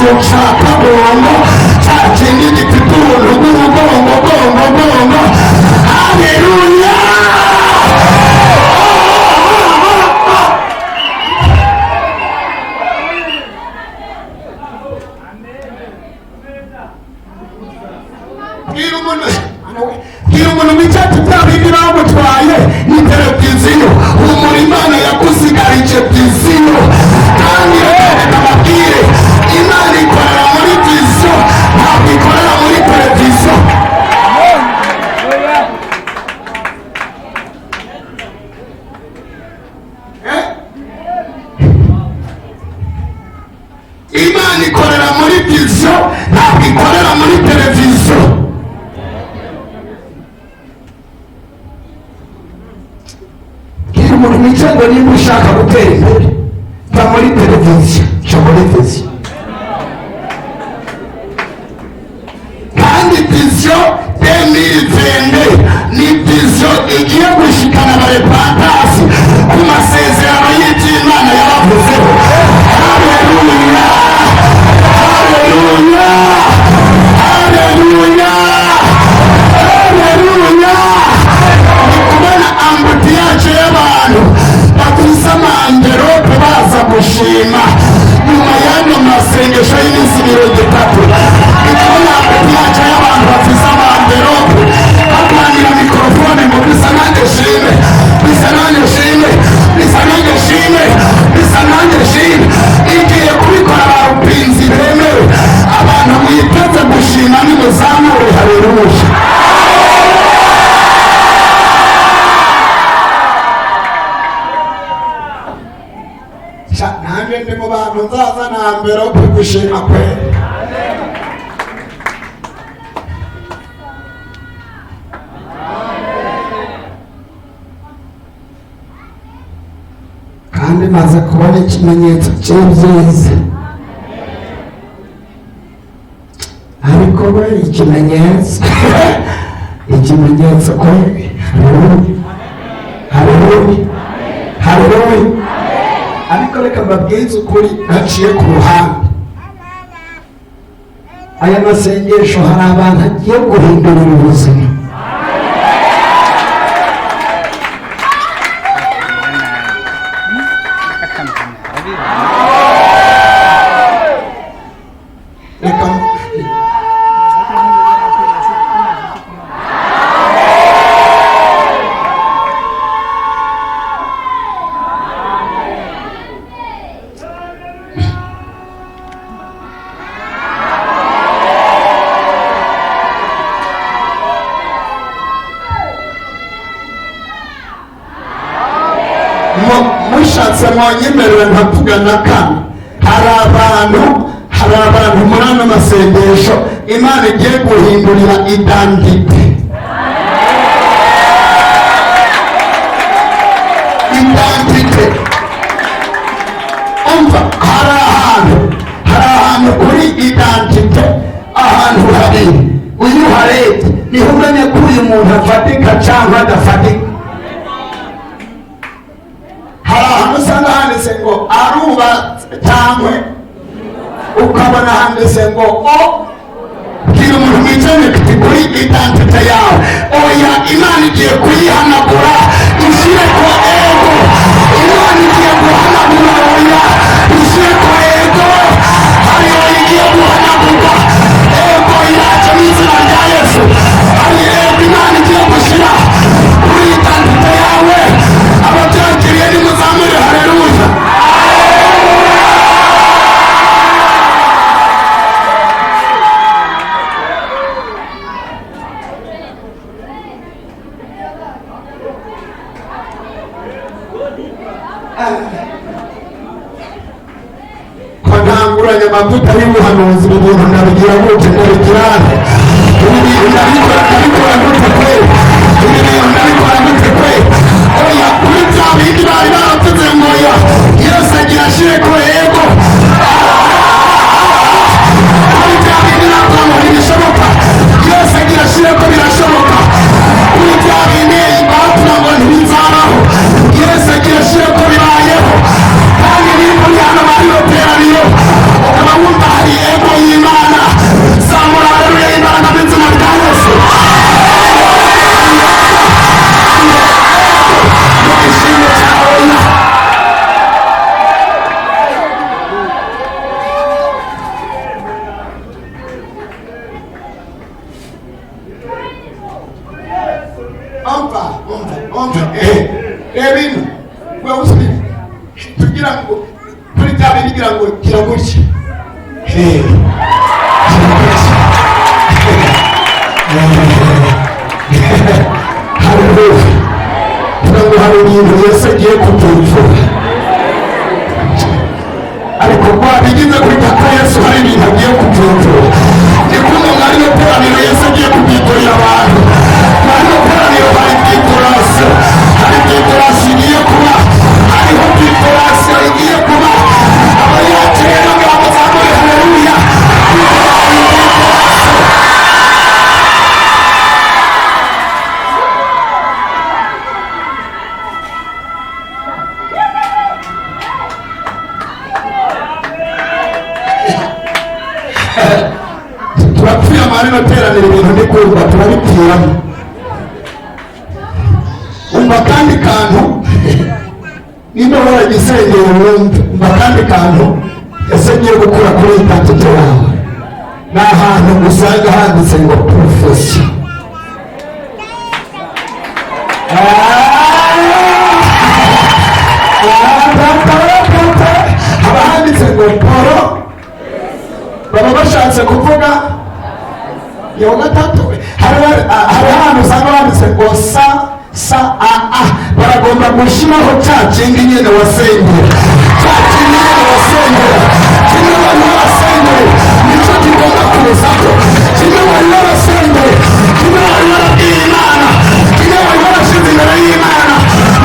Televiziyo ca Kagongo, ca kindi gifite ubuntu bw'urugongo gongo gongo. Haleluya! Bwira umuntu, bwira umuntu wicaye bya bindi bamutwaye ni televiziyo. Humura, Imana yagusigarije viziyo. Kandi reka mbabwire, Imana ikorera muri viziyo, ntabwo ikorera muri televiziyo. Eh? Imana ikorera muri viziyo, ntabwo ikorera muri televiziyo. Bwira umuntu wicaye ngo niba ushaka gutera imbere, va muri televiziyo, ca muri viziyo. Kandi vision 2022 ni vision igiye gushikana abarepantasi ku masezerano y'iby'Imana yabavuzeho. Haleluya, haleluya, haleluya, haleluya! Ni kubona embouteillage y'abantu bafise ama enveloppes baza gushima nyuma y'ano masengesho y'iminsi 30. Ni kubona embouteillage y'abantu bafise ama enveloppes barwanira mikorofone ngo bisa nanjye shime, bisa nanjye shime, bisa nanjye shime, bisa nanjye shime. Igiye kubikora. Barupinzi bemewe, abantu mwiteze gushima, nimuzamure haleluya. Sha, nanjye ndi mu bantu nzaza na enveloppe gushima kweli. Kandi maze kubona ikimenyetso cy'ibyiza, ariko we ikimenyetso, ikimenyetso kweli. Haleluya, haleluya, haleluya! Ariko reka mbabwize ukuri naciye ku ruhande, aya masengesho hari abantu agiye guhindurira ubuzima. Reka mushatse mwonyemerera nkavuga na kane. Hari abantu, hari abantu muri ano masengesho Imana igiye guhindurira identité, identité. Umva, hari ahantu, hari ahantu kuri identité, ahantu habiri iyo uharebye niho umenya ko uyu muntu afatika cyangwa adafatika. Hari ahantu usanga handitse ngo arubatse, cyangwa ukabona handitse ngo o. Bwira umuntu mwicaye ati kuri identité yawe, oya Imana igiye kuyihanagura ishyire ko ego. Imana igiye guhanagura oya, ishyire ko ego. Hari oya igiye guhanagurwa, ego iraje mu izina rya Yesu. Hari ego Imana igiye gushyira kuri identité yawe. Ababyakiriye nimuzamure haleluya. Ko ntanguranye amavuta y'ubuhanuzi, ibi bintu ndabigira gute? Ndabigira nte? Ibi bintu ndabikora, ndabikora gute kweli? Ibi bintu ndabikora gute kweli? Oya, kuri bya bindi bari baravuze ngo oya, Yesu agira ashire ko yego. Kuri bya bindi bavuga ngo ntibishoboka, Yesu agira ashire ko birashoboka. Kuri bya bindi bavuga ngo ntibizabaho, Yesu agira ashire ko bibayeho. Kandi niba uri hano muri iyo teraniro ukaba wumva hari ego Wewe usubire tugira ngo kuri bya bindi bigira ngo gira gutya. Hey, gira gutya. Haleluya. Tugira ngo hari ibintu Yesu agiye kubyumvura, ariko wabigize gutya ko Yesu hari ibintu agiye kubyumvura. Ni kumwe mwari no teraniro, Yesu agiye kubyikorera abantu. Mwari no teraniro, hari byikorasi, hari byikorasi igiye kuba, hariho byikorasi igiye kuba. Abayakiriye ntabwo bazamure haleluya. Turapfuye amahari no teraniro, ibintu ndi kumva turabipfiramo. Umva akandi kantu, nimba waragisengeye wumve. Umva akandi kantu ese ngiye gukura kuri identité yawe, ni ahantu usanga handitse ngo profession. Haba handitse ngo poro, baba bashatse kuvuga iyo gatatu. Hari ahantu usanga banditse ngo sa sa a a, baragomba gushyiraho cya kindi nyine wasengera, cya kindi nyine wasengera, kimwe wari warasengeye nicyo kigomba kuzaho, kimwe wari warasengeye, kimwe wari warabwiye Imana, kimwe wari warashyize imbere y'Imana,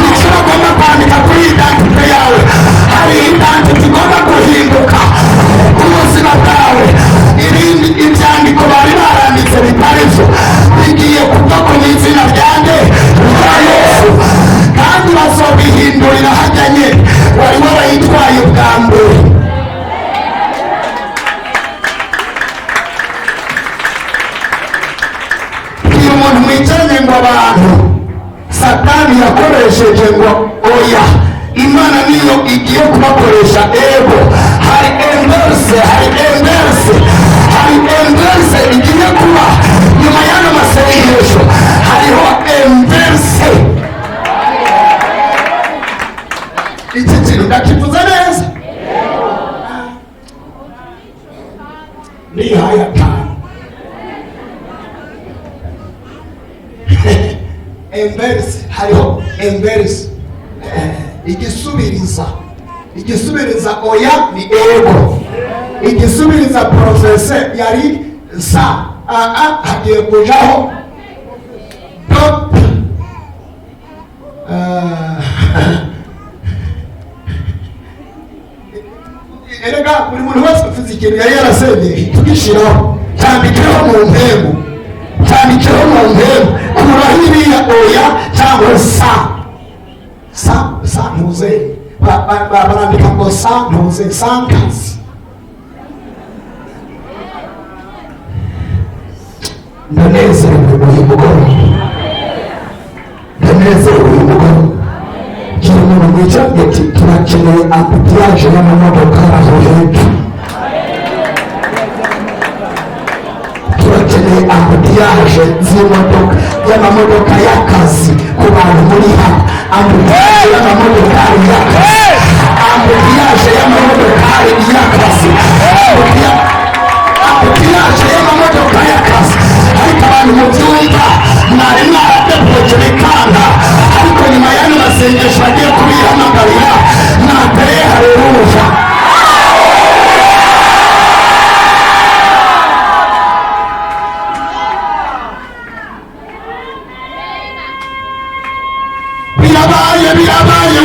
nicyo bagomba kwandika kuri identité yawe. Hari identité igomba guhinduka ku buzima bwawe. Ibindi ibyandiko bari baranditse bitari byo bigiye kuva ku izina ryanjye rya Yesu, kandi bazobihindurira hajyanye wari warayitwaye bwa mbere. Bwira umuntu mwicaranye ngo abantu Satani yakoresheje ngo oya, Imana niyo igiye kubakoresha ego. Hari inverse, hari inverse, hari inverse igiye kuba nyuma y'ano masengesho. Hariho inverse. Iki kintu ndakivuze neza, nihaye atanu. Inverse, hariho inverse. Igisubiriza, igisubiriza oya ni ego. Igisubiriza profession yari sa a a, hagiye kujaho dot. Erega buri muntu wese ufite ikintu yari yarasengeye, tugishyiraho, cyandikeho mu mpemu, cyandikeho mu mpemu. Kuraho iriya oya cyangwa sa sa sa ntuze. Barandika ngo sa ntuze sankazi. Ndanezerewe uyu mugoroba, ndanezerewe uyu mugoroba. Gira umuntu mwicaranye ati turakeneye embouteillage y'amamodoka aho hepfo, turakeneye embouteillage z'imodoka, y'amamodoka y'akazi ku bantu muri hano, embouteillage y'amamodokari y'akazi, embouteillage y'amamodokari y'akazi, embouteillage y'amamodoka y'akazi. Ariko abantu mu byumva mwari mwaradeploje bikanga, ariko nyuma y'ano masengesho bagiye kubihamagarira. Mwatereye haleluya. Birabaye, birabaye.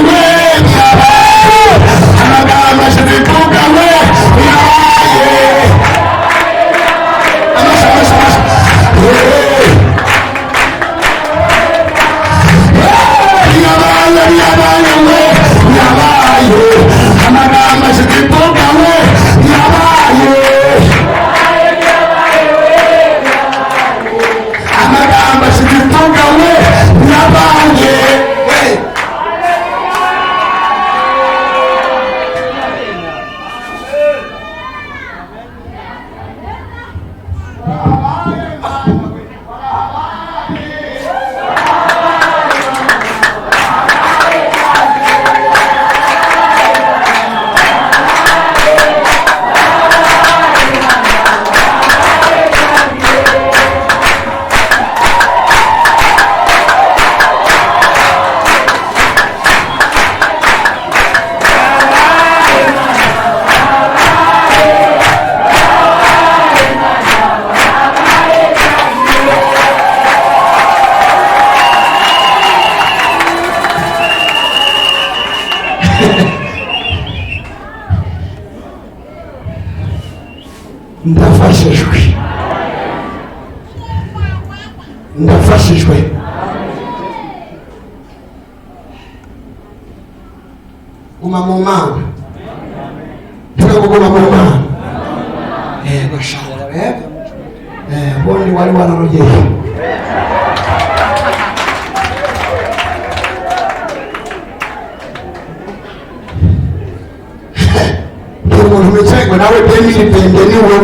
Ndafashijwe, ndafashijwe. Guma mu Mana, tuga kuguma mu Mana. Yego shara rero, ubundi wari wararogeye. Umuntu wicaye ngo nawe 2020 ni wowe,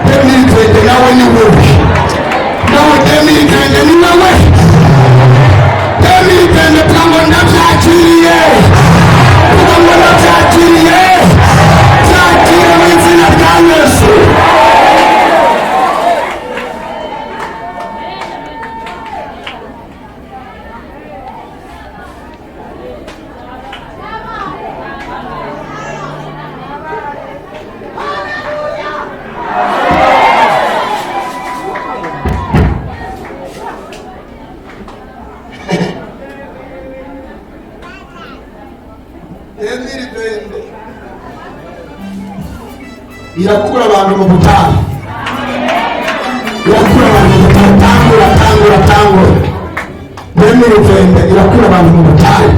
2020 nawe ni wowe, nawe 2020 ni wowe, 2020 tuvuga ngo ndabyakiriye, tuvuga ngo ndabyakiriye, byakire mu izina rya Yesu. Irakura abantu mu butayu, irakura abantu mu butayu. Tangura, tangura, tangura. 2020 irakura abantu mu butayu.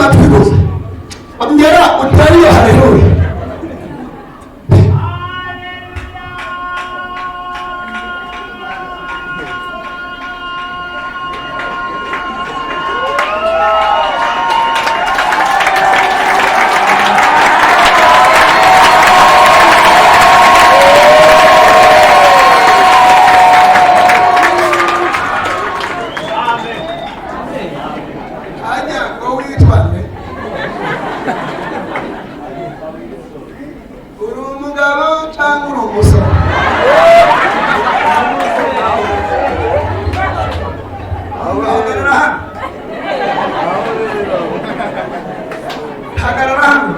Amatwi gusa, ongera utere iyo haleluya. Hajya ngo witwa nde? Uri umugabo cyangwa uri umusore? Hagarara hano, hagarara hano.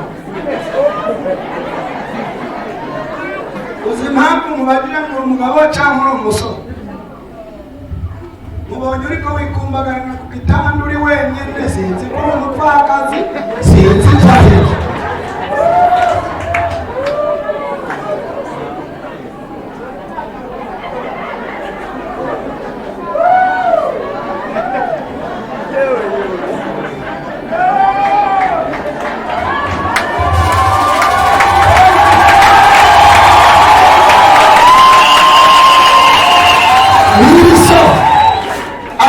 Uzi impamvu mubagira ngo uri umugabo cyangwa uri umusore? Mubonye uriko wikumbagarana ku gitanda uri wenyine. Sinzi ko uri umupfakazi, sinzi icyo ari cyo. Wiriso,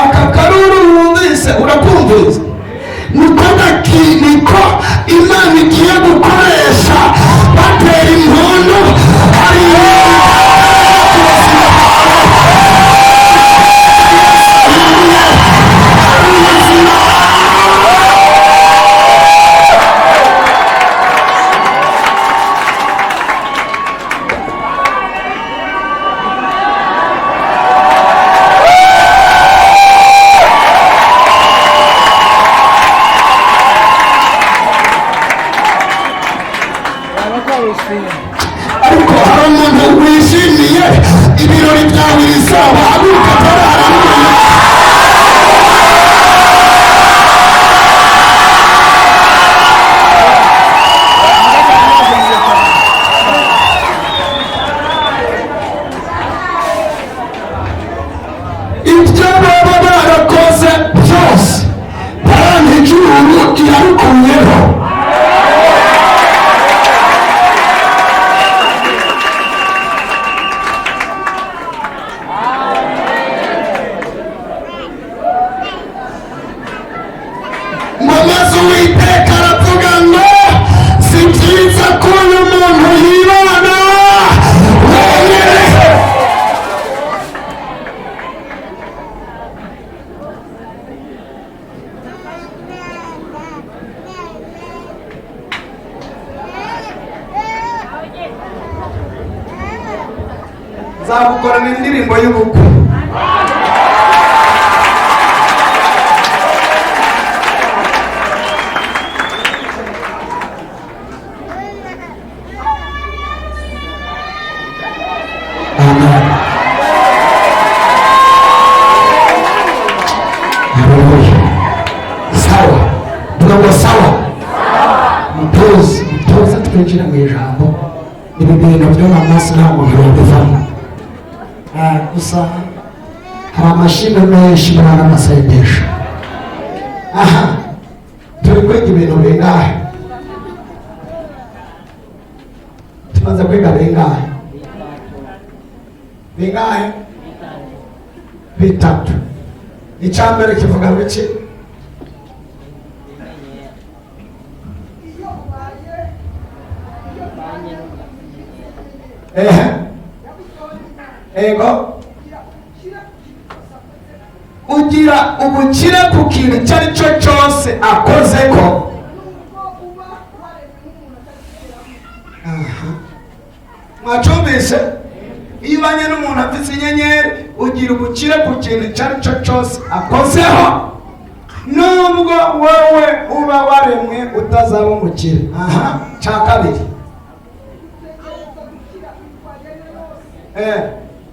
aka karuru wumvise, urakumvise, niko niko Imana igiye gukoresha batera impundu. Hari ubuzima. Ariko hari umuntu wishimiye ibirori bya Wilson? Haguruka atari haleluya. Ibyo baba barakoze byose, banki ijuru irabikuyeho. Ngo maze Uwiteka aravuga ngo si byiza ko uyu muntu yibana wenyine. Nzagukorana indirimbo y'ubukwe. Amen. Haleluya. Sawa. Tuvuga ngo sawa. Mutuze, mutuze, twinjire mu ijambo. Ibi bintu byo mu munsi ntabwo bibivamo. Gusa hari amashimwe menshi muri ano masengesho. Aha, turi kwiga ibintu bingahe? Tumaze kwiga bingahe? Bingahe? Bitatu. Icya mbere kivuga ngo iki? Iyo ubaye iyo Ehe. yabitoye Imana, Ego. ugira ubukire ku kintu cyose akoze, Ugira ubukire ku kintu icyo ari cyo cyose akoze ko nubwo uba waremwe nk'umuntu atakigeramo. Aha. Mwacumbise, iyo ubanye n'umuntu afite inyenyeri, ugira ubukire ku kintu icyo ari cyo cyose akozeho, nubwo wowe uba waremwe utazaba umukire. Aha, cya kabiri. Utegereza gukira indwara iyo ari yo yose,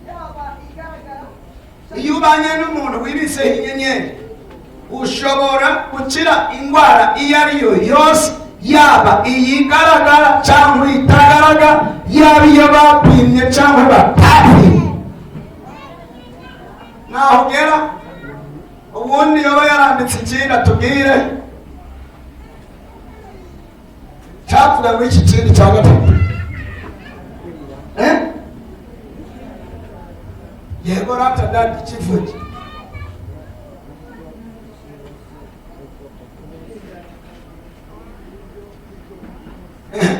yaba igaragara. Iyo ubanye n'umuntu wibiseho inyenyeri, ushobora gukira indwara iyo ari yo yose, yaba iyigaragara cyangwa itagaragara, yaba iyo bapimye cyangwa batapimye. Naho ugera ubundi yoba yaranditse ikindi atubwire. Cyavuga ngo iki kindi cya gatatu, eh? Yego rata dadi, kivuge. Eh?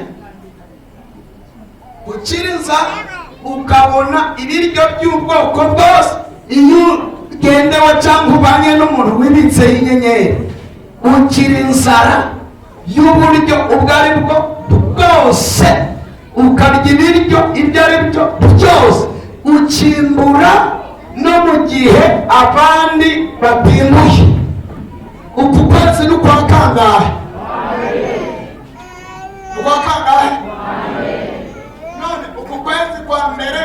Gukiriza ukabona ibiryo by'ubwoko bwose. Iyo ugendewe cyangwa ubanye n'umuntu wibitse inyenyeri, ukira inzara y'uburyo ubwo ari bwo bwose, ukarya ibiryo ibyo ari byo byose, ukimbura no mu gihe abandi batimbuye. Uku kwezi ni ukwa kangahe? Ukwa kangahe? None uku kwezi kwa mbere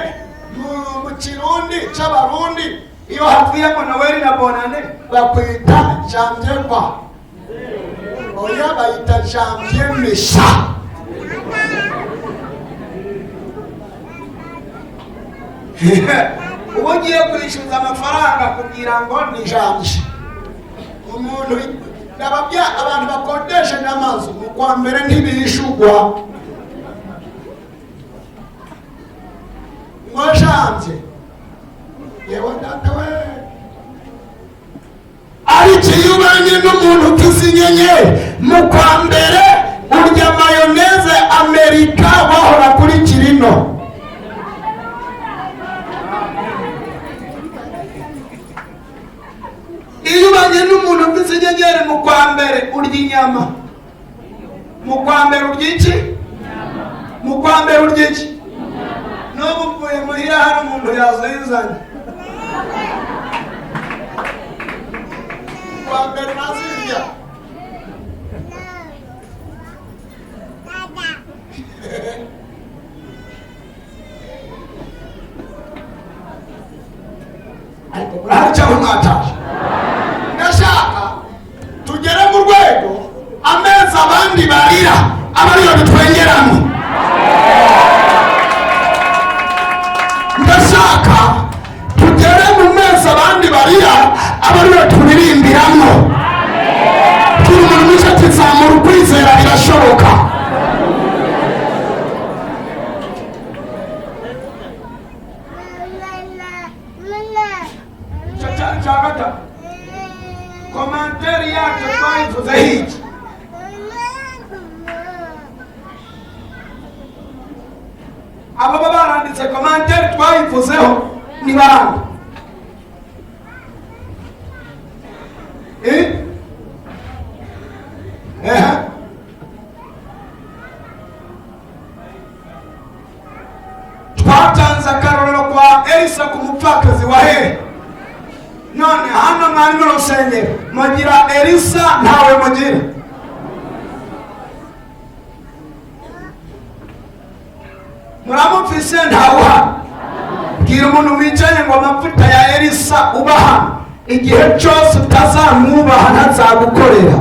mu Kirundi c'Abarundi, iyo havuyemo Noweli na Bonane, bakwita janvier kwa oya, bayita janvier mesha. Ubu ugiye kwishyuza amafaranga kugira ngo ni janvier. Umuntu ndababya, abantu bakodesha n'amazu mu kwa mbere ntibishugwa ngo janvier. Yewe data we, ariko iyo ubanye n'umuntu ufise inyenyeri, mu kwa mbere urya mayonnaise Amerika bahora kuri kirino. Iyo ubanye n'umuntu ufise inyenyeri, mu kwa mbere urya inyama. Mu kwa mbere urya iki? Mu kwa mbere urya iki? N'ubu mvuye muhira, hari umuntu yazizanye. Kwa mbere nazirya. Ariko murahari cyangwa mwataje? Ndashaka tugere mu rwego amezi abandi barira aba ariyo dutwengeramo. Ndashaka tugere mu mezi abandi barira aba ariyo turirimbiramo. Turi umuntu mwinshi ati zamura ukwizera, birashoboka. Icyo cyari cya gatatu. Commentaire yacyo twayivuzeho iki? Abo baba baranditse commentaire twayivuzeho ni bande? Eh? Ehe. Twatanze akarorero kwa Elisa ku mupfakazi wa hehe? None hano mwari mu rusengero mugira Elisa? Ntawe mugira. Muramufise? Ntawe uhari. Bwira umuntu wicaye ngo amavuta ya Elisa uba hano, igihe cyose utazamwubaha ntazagukorera.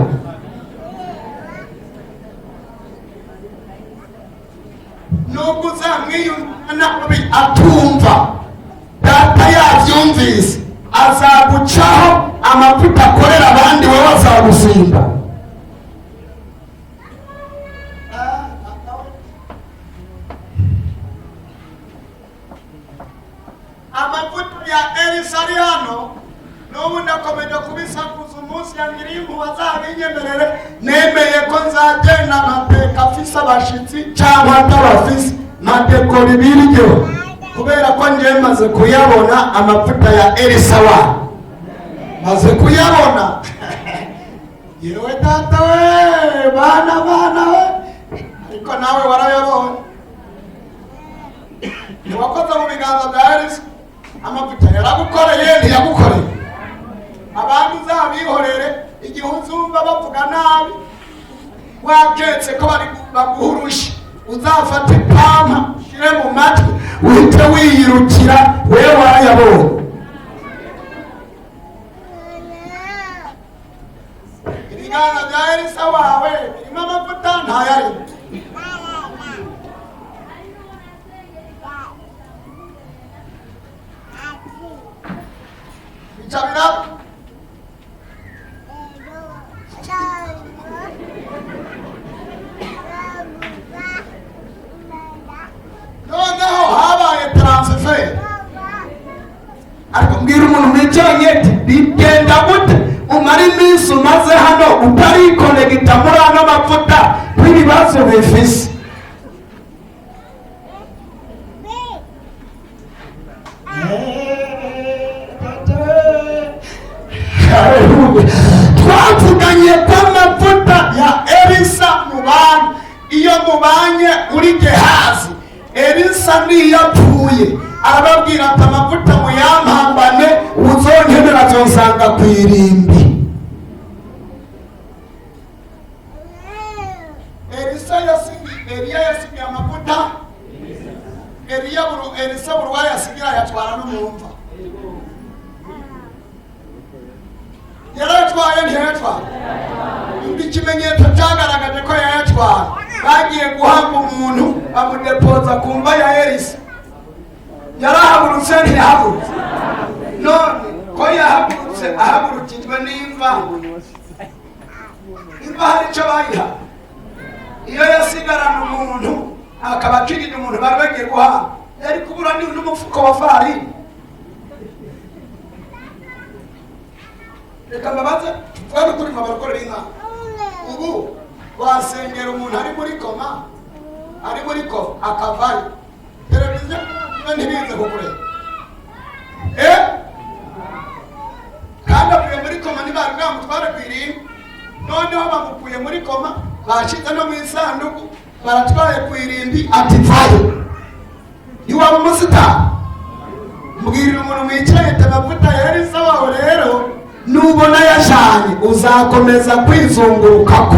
Nubwo uzamwiyumva nabi atumva, data yabyumvise azagucaho. Amavuta akorera abandi, wowe azagusimba. Amavuta ya Elisa ari hano. N'ubu ndakomeje kubisakuza. Umunsi yangiriye impuhwe azabinyemerere, nemeye ko nzagenda nkateka afise abashitsi cyangwa atabafise, nkadekora ibiryo, kubera ko njyewe maze kuyabona amavuta ya Elisa wa maze kuyabona. Yewe data we, bana bana we, ariko nawe warayabonye, ntiwakoze mu biganza bya Elisa? Amavuta yaragukoreye, ntiyagukoreye? Abandi uzabihorere. Igihe uzumva bavuga nabi, waketse ko bari baguha urushyi, uzafate ipampa ushyire mu matwi, uhite wiyirukira. Wewe warayabonye. Ibiganza bya Elisa wawe birimo amavuta? Ntayarimo. Bica biraba. mwicaranye ati bigenda gute umara iminsi umaze hano utarikonegita muri ano mavuta kw'ibibazo bifise? Haleluya. Twavuganye ko amavuta ya Elisa mubanye, iyo mubanye uri Gehazi, Elisa niyo apfuye arababwira ati amavuta muyampambane, uzonkenera azonsanga ku irimbi. Elisa yasigiye, Eliya yasigiye amavuta. Eliya buru, Elisa buruwa yasigira yatwara n'umwumva. Yarayatwaye ntiyayatwara? Ikimenyetso cyagaragaje ko yayatwara, bagiye guhamba umuntu bamudepoza ku mva ya Elisa. Yarahagurutse ntiyahagurutse? None ko yahagurutse ahagurukijwe n'imva, imva hari icyo bayiha? Iyo yasigarana umuntu akaba akirira umuntu bari bagiye guhamba, yari kubura n'umufuko wa farini. Reka mbabaze, twari turi mu bakorera inka, ubu wasengera umuntu ari muri koma, ari muri koma akavayo, televiziyo ntibize kukureba, kandi avuye muri koma ntibari bwamutware ku irimbi. Noneho bamukuye muri koma, bashyize no mu isanduku, baratwaye ku irimbi, ati vayo ntiwaba umusitari. Mbwirira umuntu mwicaye ati amavuta ya Elisa wawe rero nubona yajanye uzakomeza kwizungurukako.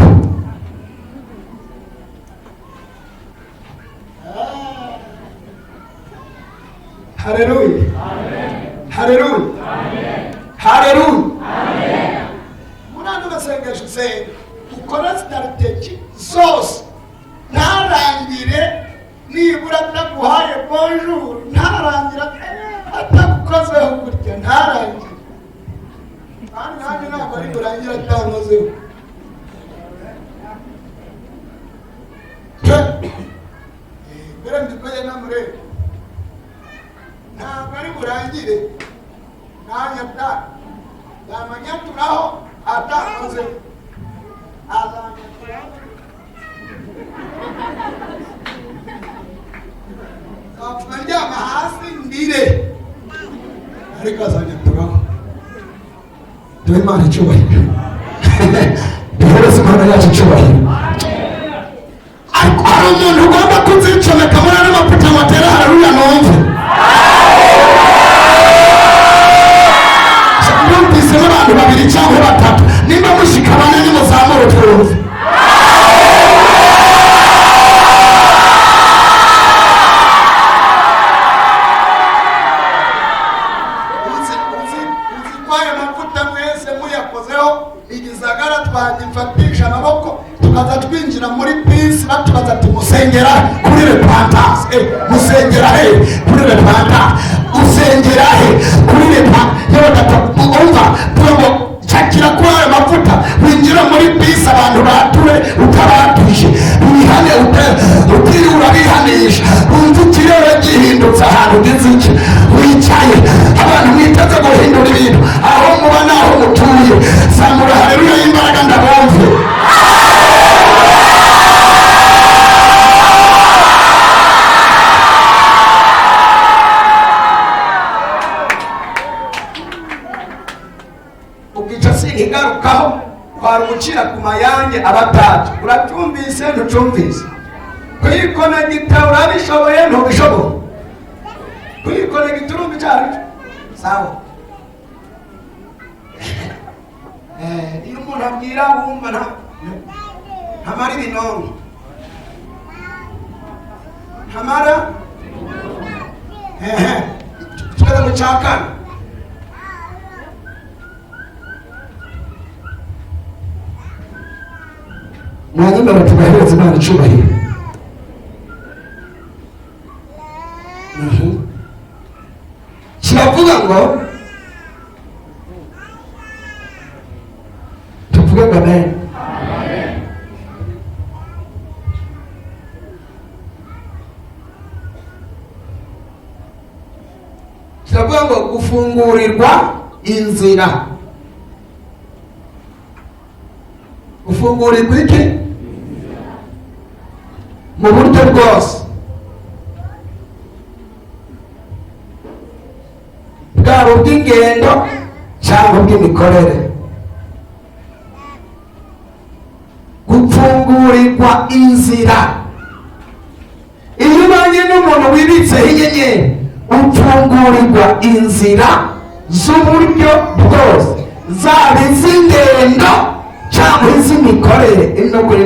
Haleluya, haleluya, haleluya. Muri ano masengesho usenga ukora strategy zose, ntarangire nibura ataguhaye bonjour, ntarangira atagukozeho gutya, ntarangire. Kandi nanjye ntabwo ari burangira atankozeho. Mbere mbikoye namurebe, ntabwo ari burangire nanjye yamanyaturaho atakozeho, azanyaturaho. Nzapfa ndyama hasi ndire, ariko azanyaturaho. Duhe Imana icyubahiro, duhereze Imana yacu icyubahiro. Ariko hari umuntu ugomba kuzicomeka muri ano mavuta ngo atere haleluya numve. Numvisemo abantu babiri cyangwa batatu, nimba mushika bane nimuzamure twumve. Uzi ko ayo mavuta mwese muyakozeho igisagara twagifatisha amaboko tukaza twinjira muri bisi batubaza ati musengera kuri repentance, musengera he kuri repentance, usengera he kuri repentance. Yewe data, umva ngo shakira kuri ayo mavuta winjira muri bisi abantu bature utabatuje, wihane utiriwe urabihanisha, wumva ikirere gihindutse ahantu ugeze iki wicaye, abantu mwiteze guhindura ibintu aho muba n'aho mutuye. Zamura haleluya y'imbaraga ndabumve. Ubwica sinkigarukaho, kwari ugucira ku mayange abatatu. Uracyumvise ntucumvise? Kwikonegita urabishoboye ntubishoboye? Kwikonegita urumva icyo ari cyo? Sawa. Iyo umuntu abwira wumva ntamara ibinonko, ntamara. Tugeze mu cya kane. Mwanyemera tugahereza Imana icyubahiro. Kiravuga ngo tuvuge ngo amen. Kiravuga ngo gufungurirwa Inzira. Gufungurirwa iki? Mu buryo bwose, bwaba ubw'ingendo cyangwa ubw'imikorere. Gupfungurirwa inzira. Iyo ubanye n'umuntu wibitseho inyenyeri, upfungurirwa inzira z'uburyo bwose, zaba iz'ingendo cyangwa iz'imikorere no kuri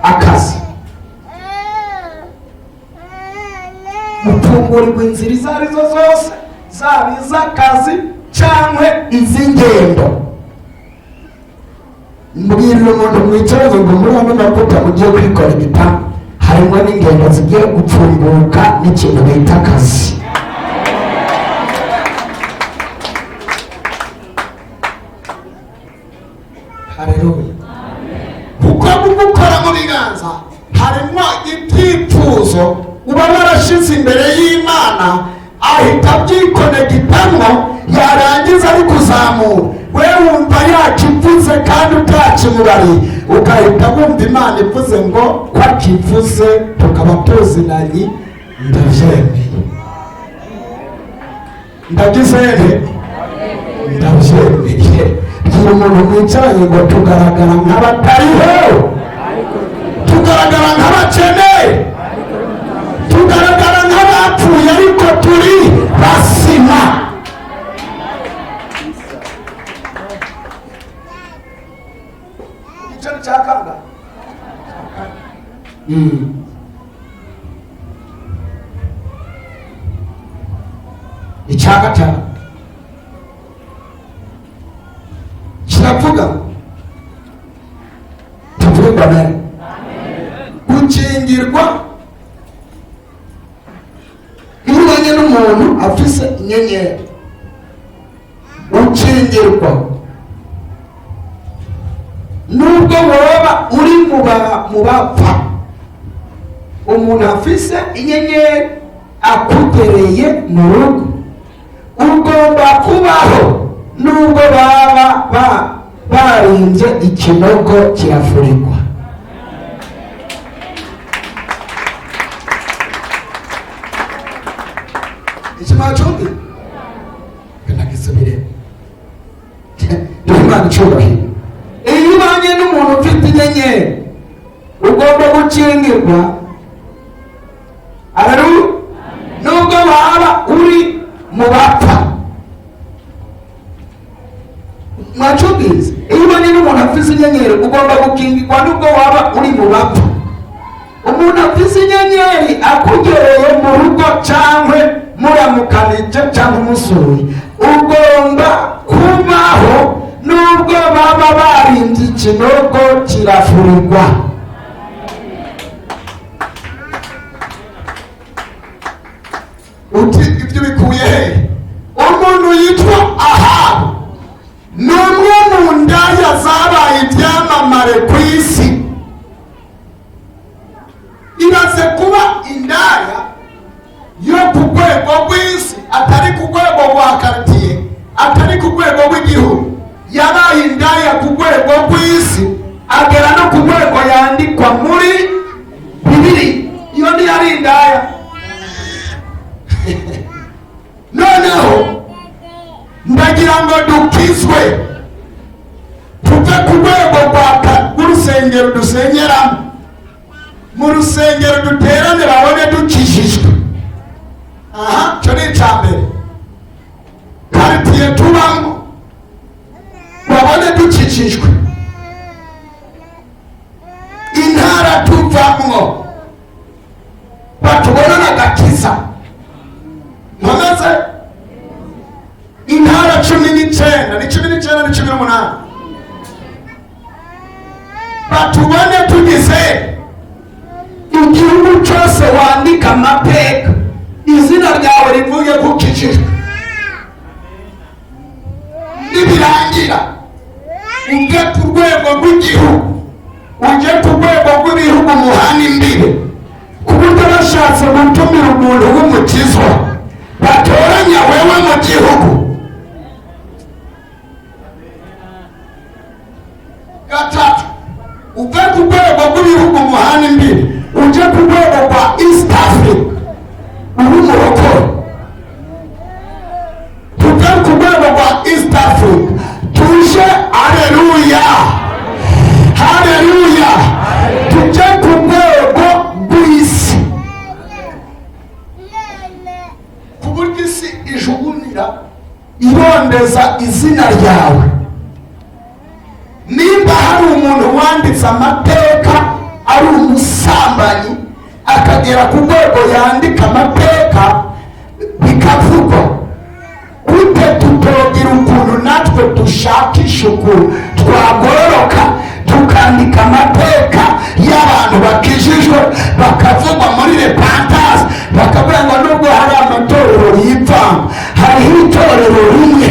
akazi. Gupfungurirwa inzira izo arizo zose, zaba iz'akazi cyangwa iz'ingendo. Mbwirira umuntu mwicaranye ngo muri ano mavuta mugiye kwikora igitabo, harimo n'ingendo zigiye gupfunguka n'ikintu bita akazi. Haleluya! Kuko gukora mu biganza harimo ibyifuzo uba warashize imbere y'Imana, ahita abyikonegitamo, yarangiza ari kuzamura, we wumva yakivuze kandi utakimubariye, ugahita wumva Imana ivuze ngo ko akivuze tukaba tuzinanye, ndabyemeye, ndagize ndabyemeye. Bwira umuntu mwicaranye ngo tugaragara nk'abatariho, tugaragara nk'abakene, tugaragara nk'abapfuye, ariko turi bazima. Igice cya kangahe? Icya gatanu kiravuga, tuvuge ngo amen. Gukingirwa. Iyo ubanye n'umuntu afise inyenyeri, ukingirwa nubwo woba uri mu bapfa. Umuntu afise inyenyeri akugereye mu rugo, ugomba kubaho nubwo baba barinze ikinogo kirafurikwa. Ikimacumbi kanagisubire duhimana icyubahiro. Iyo ubanye n'umuntu ufite inyenyeri, ugomba gukingirwa araru nubwo waba uri mu bapfa. Mwacumbizi, iyo ubanye n'umuntu afite inyenyeri, ugomba gukingirwa nubwo waba uri mu bapfa. Umuntu afite inyenyeri akugereye mu rugo cyangwa muramukanije cyangwa umusuye, ugomba kubaho nubwo baba barinze ikinogo kirafurirwa. Uti ibyo bikuye he? Umuntu yitwa Ahabu ni umwe mu ndaya zabaye ibyamamare ku isi. Ibaze kuba indaya yo ku rwego rw'isi, atari ku rwego rwa karitiye, atari ku rwego rw'igihugu. Yabaye indaya ku rwego rw'isi, agera no ku rwego yandikwa muri Bibiri. Iyo ntiyari indaya. Noneho ndagira ngo dukizwe tuve ku rwego rw'urusengero dusengeramo, mu rusengero duterane babone dukijijwe. Aha cyo ni icya mbere. Karitiye tubamo babone dukijijwe, intara tuvamwo batubonana agakiza. Nkomeze, intara 19 ni 19 ni 18, batubone tugize igihugu cyose. Wandika amateka, izina ryawe rivuge ko ukijijwe. Nibirangira ujye ku rwego rw'igihugu, ujye ku rwego rw'ibihugu muhana imbibe, ku buryo bashatse gutumira umuntu w'umukizwa batoranya wewe mu gihugu. Izina ryawe, nimba hari umuntu wanditse amateka ari umusambanyi, akagera ku rwego yandika amateka bikavugwa, gute tutogira ukuntu natwe dushakisha ukuntu twagororoka, tukandika amateka y'abantu bakijijwe, bakavugwa muri Repentance, bakavuga ngo nubwo hari amatorero yivanga, hariho itorero rimwe?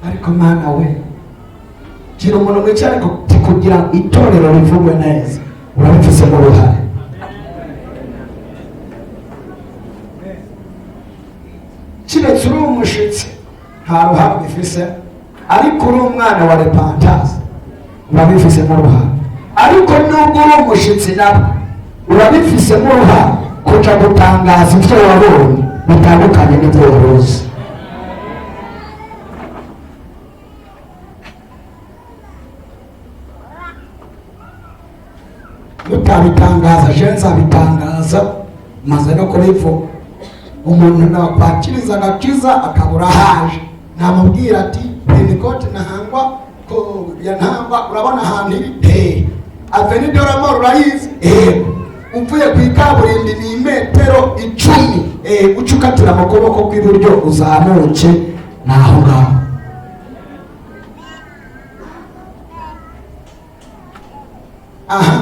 Ariko Mana we, gira umuntu mwicara kugira itorero rivugwe neza, urabifisemo uruhare. Kiretse uri umushitsi, nta ruhare ubifise, ariko uri umwana wa Repentance, urabifisemo uruhare. Ariko nubwo uri umushitsi, nabwo urabifisemo uruhare kuja gutangaza ibyo wabonye bitandukanye n'ibyo wari uzi. Mutabitangaza, je nzabitangaza. Maze no kubivuga, umuntu nakwakiriza agakiza akabura haje, namubwira ati: "Pentecote Ntahangwa ko ya Ntahangwa, urabona ahantu iri hehe? Avenue de la Mort urayizi? Yego. Uvuye ku ikaburimbi ni imetero 10, uca ukatira mu kuboko kw'iburyo uzamuke, ni aho ngaho." Aha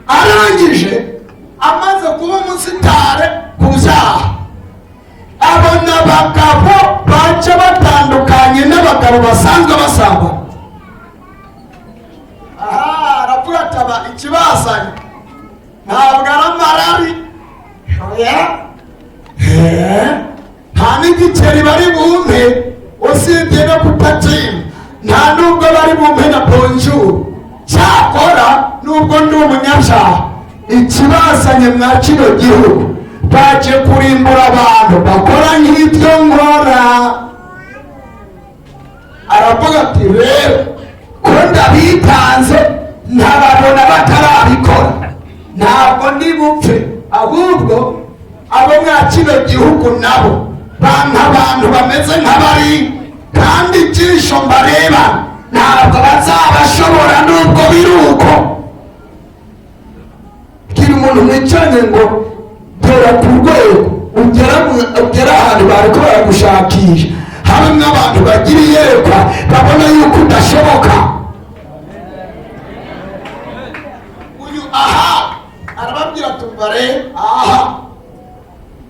arangije, amaze kuba umusitare ku byaha, abona abagabo baca batandukanye n'abagabo basanzwe basambana. Aha aravuga ati: "Aba ikibazanye ntabwo ari amarari, oya, nta n'igiceri bari bumpe usibye no kutacyimba, nta nubwo bari bumpe na bonjour. Cyakora nubwo ndi umunyabyaha, ikibazanye mwa kino gihugu, baje kurimbura abantu bakora nk'ibyo nkora." Aravuga ati: "Rero ko ndabitanze ntababona batarabikora, ntabwo ndi bupfe. Ahubwo abo mwa kino gihugu nabo banka abantu bameze nk'abari, kandi ijisho mbareba ntabwo bazabashobora." Nubwo biri uko, bwira umuntu mwicaranye ngo gera ku rwego ugera ahantu bariko baragushakisha, hamwe abantu bagira iyerekwa, babona yuko udashoboka. Uyu aha arababwira, tumbare aha,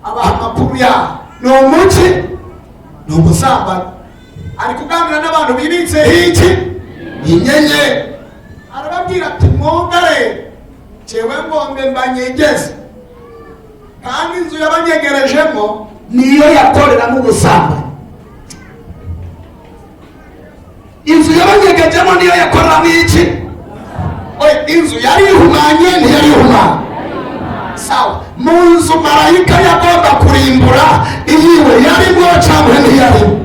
abaha amakuru yaho: ni umuki? Ni umusambanyi. Ari kuganira n'abantu bibitseho iki? Inyenyeri. Arababwira ati: "Mwongere jewe ngombe mbanyegeze." Kandi inzu yabanyegerejemo niyo yakoreramo ubusambanyi. Inzu yabanyegejemo niyo yakoreramo iki? Oya, inzu yari ihumanye, ntiyari ihumanye? Sawa. Mu nzu marayika yagomba kurimbura, iyiwe yarimo cyangwa ntiyarimo?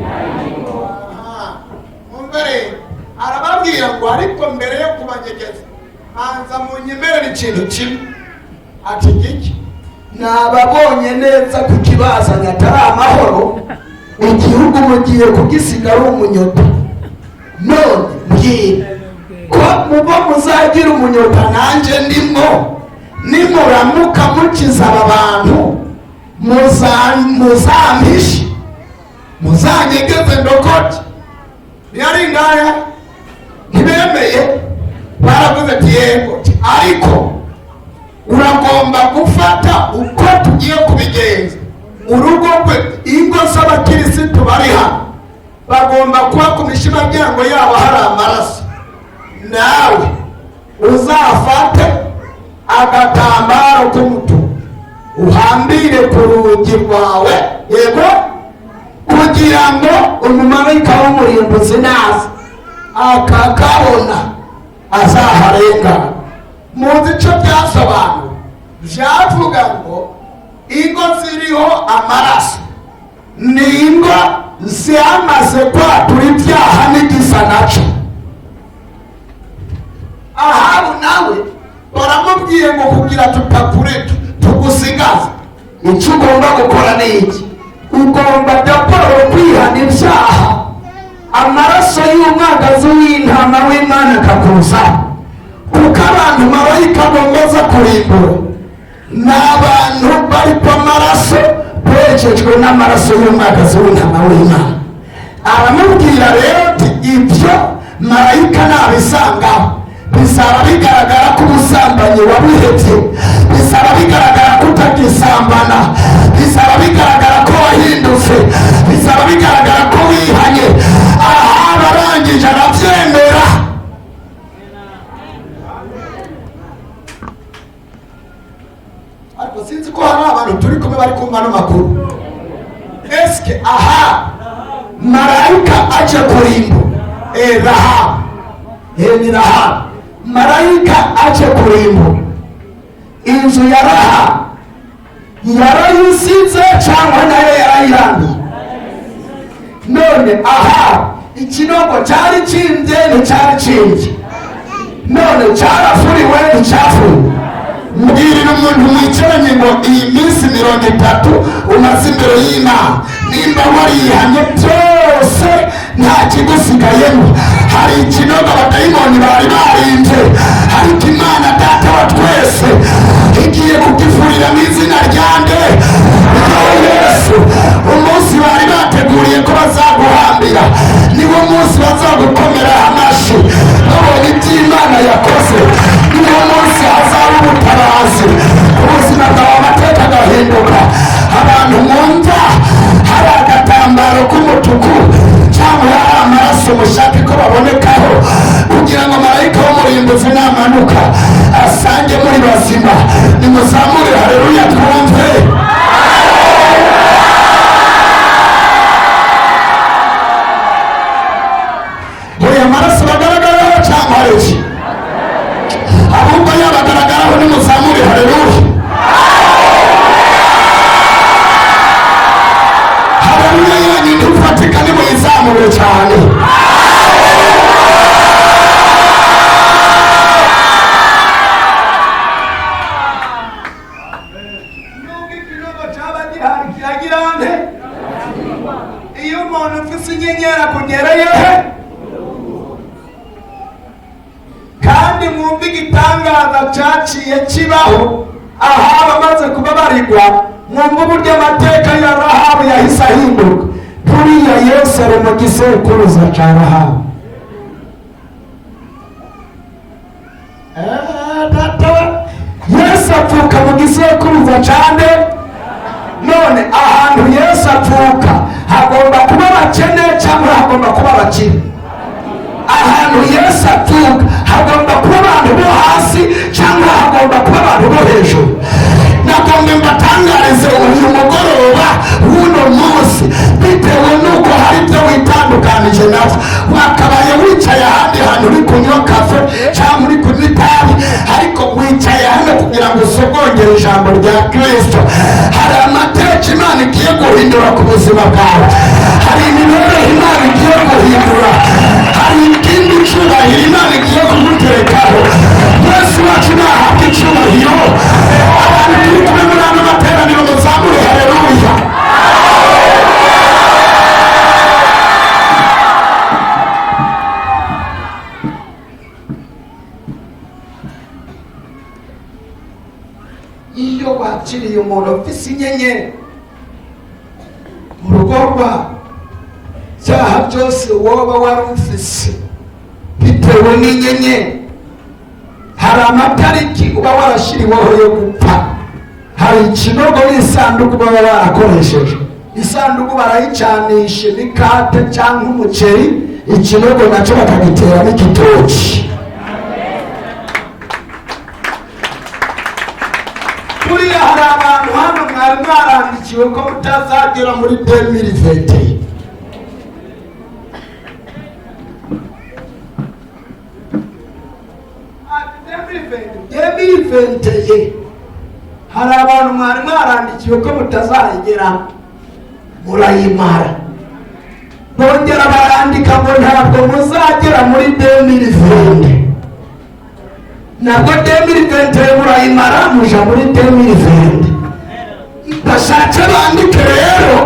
Mwumve rero, arababwira ngo: "Ariko mbere yo kubanyegeza, banza munyemerere ikintu kimwe." Ati: "Giki?" Nababonye neza ku kibazanye atari amahoro, igihugu mugiye kugisiga ari umunyota. None mbwira ko mubo muzagira umunyota nanjye ndimo, nimuramuka mukiza aba bantu, muzampishe, muzanyegeze ndokote. Ntiyari indaya, ntibemeye. Baravuze ati: "Yego, ariko uragomba gufata uko tugiye kubigenza. Urugo rwe, ingo z'abakirisitu bari hano bagomba kuba ku mishimaryango yabo hari amaraso. Nawe uzafate agatambaro k'umutuku uhambire ku rugi rwawe, yego, kugira ngo umumarayika w'umurimbuzi naza akakabona azaharengana." Muzi icyo byasobanuye? Byavuga ngo ingo ziriho amaraso ni ingo zamaze kwatura ibyaha n'igisa nacyo. Ahabu nawe baramubwiye ngo kugira tutakureka. Tugusigaze. Icyo ugomba gukora ni iki? Ugomba d'abord kwihana ibyaha, amaraso y'umwagazi w'intama w'Imana akakuzaho, kuko abantu marayika agomba kurimbura ni abantu bari ku amaraso, bejejwe n'amaraso y'umwagazi w'intama w'Imana. Aramubwira rero ati: "Ibyo marayika nabisangaho, bizaba bigaragara ko ubusambanyi wabuhebye, bizaba bigaragara ko utagisambana, bizaba bigaragara ko wahindutse, bizaba bigaragara ko wihanye." Aha barangije arabyemera. Ariko sinzi ko hari abantu turi kumwe bari kumva ano makuru. Eske aha marayika aje kurimbu Rahabu, ni Rahabu, marayika aje kurimbu inzu ya Rahabu, yarayisize cyangwa nayo yarayirambiye? None aha ikinogo cyari cimbye, nticyari cimbye? None cyarafuriwe, nticyafuriwe? Mbwirira umuntu mwicaranye ngo iyi minsi 30 umaze imbere y'Imana, nimba warihanye byose, nta kigusigayemo, hari ikinogo abadayimoni bari barinze, ariko Imana Data wa twese igiye kugifurira mu izina rya nde? Rya Yesu. Umunsi bari bateguriye ko bazaguhambira, niwo munsi bazagukomeraho amashyi babonye iby'Imana yakoze. Niwo munsi hazaba ubutabazi ubuzima bwawe, amateka agahinduka. Abantu mwumva hari agatambaro k'umutuku cyangwa hari amaraso mushake ko babonekaho, kugira ngo marayika w'umurimbuzi namanuka asange muri bazima. Nimuzamure haleluya twumve. Oya, amaraso bagaragaraho cyangwa hari iki? Ahubwo yabagaragaraho, nimuzamure haleluya. Haleluya yonyine ifatika, nimuyizamure cyane. Nubwo ikinogo cyaba gihari, kiragira nte? Iyo umuntu ufise inyenyeri akugereye he? Kandi mwumve igitangaza cyaciye kibaho Ahabu amaze kubabarirwa. Mwumve uburyo amateka ya Rahabu yahise ahinduka. Buriya Yesu ari mu gisekuruza cya Rahabu. Data we. Yesu apfuka mu gisekuruza cyane. None ahantu Yesu apfuka hagomba kuba abakene cyangwa hagomba kuba abakire? Ahantu Yesu apfuka hagomba kuba abantu bo hasi cyangwa hagomba kuba abantu bo hejuru? Nagomba mbatangarize uyu mugoroba w'uno munsi, bitewe n'uko hari ibyo witandukanije nabyo, wakabaye wicaye ahandi hantu uri kunywa kafe cyangwa uri kunywa itabi, ariko wicaye hano kugira ngo usogongere ijambo rya Kirisito. Hari amateka Imana igiye guhindura ku buzima bwawe, hari imibereho Imana igiye guhindura, hari ikindi cyubahiro Imana igiye kuguterekaho. Yesu wacu nahabwa icyubahiro. Abantu turi kumwe muri ano materaniro, muzamure haleluya. Iyo wakiriye umuntu ufise inyenyeri mu rugo rwawe, ibyaha byose woba wari ufise bitewe n'inyenyeri, hari amatariki uba warashyiriweho yo gupfa, hari ikinogo n'isanduku baba barakoresheje. Isanduku barayicanisha imikate cyangwa umuceri, ikinogo nacyo bakagiteramo igitoki. Buriya hari abantu hano mwari mwarandikiwe ko mutazagera muri 2020. 2020, hari abantu mwari mwarandikiwe ko mutazayigera, murayimara. Bongera barandika ngo ntabwo muzagera muri 2020. Nabwo 2021 murayimara, muja muri 2020. Bashatse bandike rero,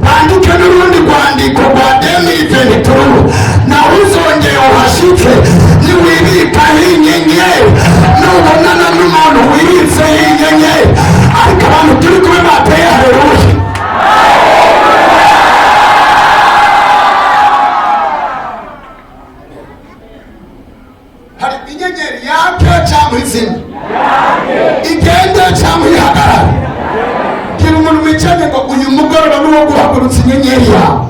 bandike n'urundi rwandiko rwa 2023, nawe uzongera uhashike. Niwibikaho inyenyeri, nubonana n'umuntu wibitseho inyenyeri. Ariko abantu turi kumwe bateye haleluya. Hari inyenyeri yake cyangwa izina igende cyangwa ihagarare. Gira umuntu wicaye ngo uyu mugoroba ni uwo guhagurutsa inyenyeri yawe.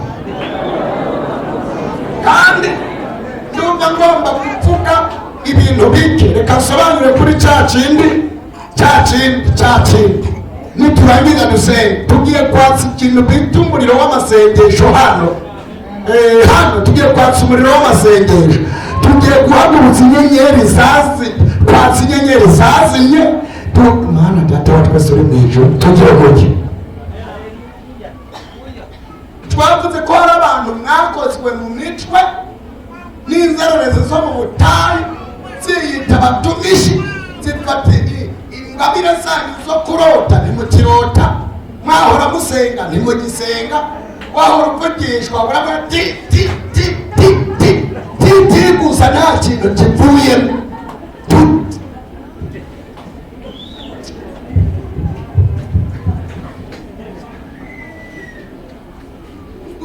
Kandi ndumva ngomba kuvuga ibintu bike. Reka nsobanure kuri cya kindi, cya kindi, cya kindi. Niturangiza dusenge. Tugiye kwatsa ikintu bita umuriro w'amasengesho hano. Hano tugiye kwatsa umuriro w'amasengesho. Tugiye guhagurutsa inyenyeri zazi, kwatsa inyenyeri zazimye. Mana Data wa twese uri mu ijuru, tugiye gutya. Twavuze ko hari abantu mwakozwe mu mitwe n'inzererezi zo mu butayu, ziyita abatumishi, zifata ingabire zanyu zo kurota, ntimukirota. Mwahora musenga, ntimugisenga. Wahora uvugishwa, urabona ti ti ti ti ti ti ti gusa, nta kintu kivuyemo.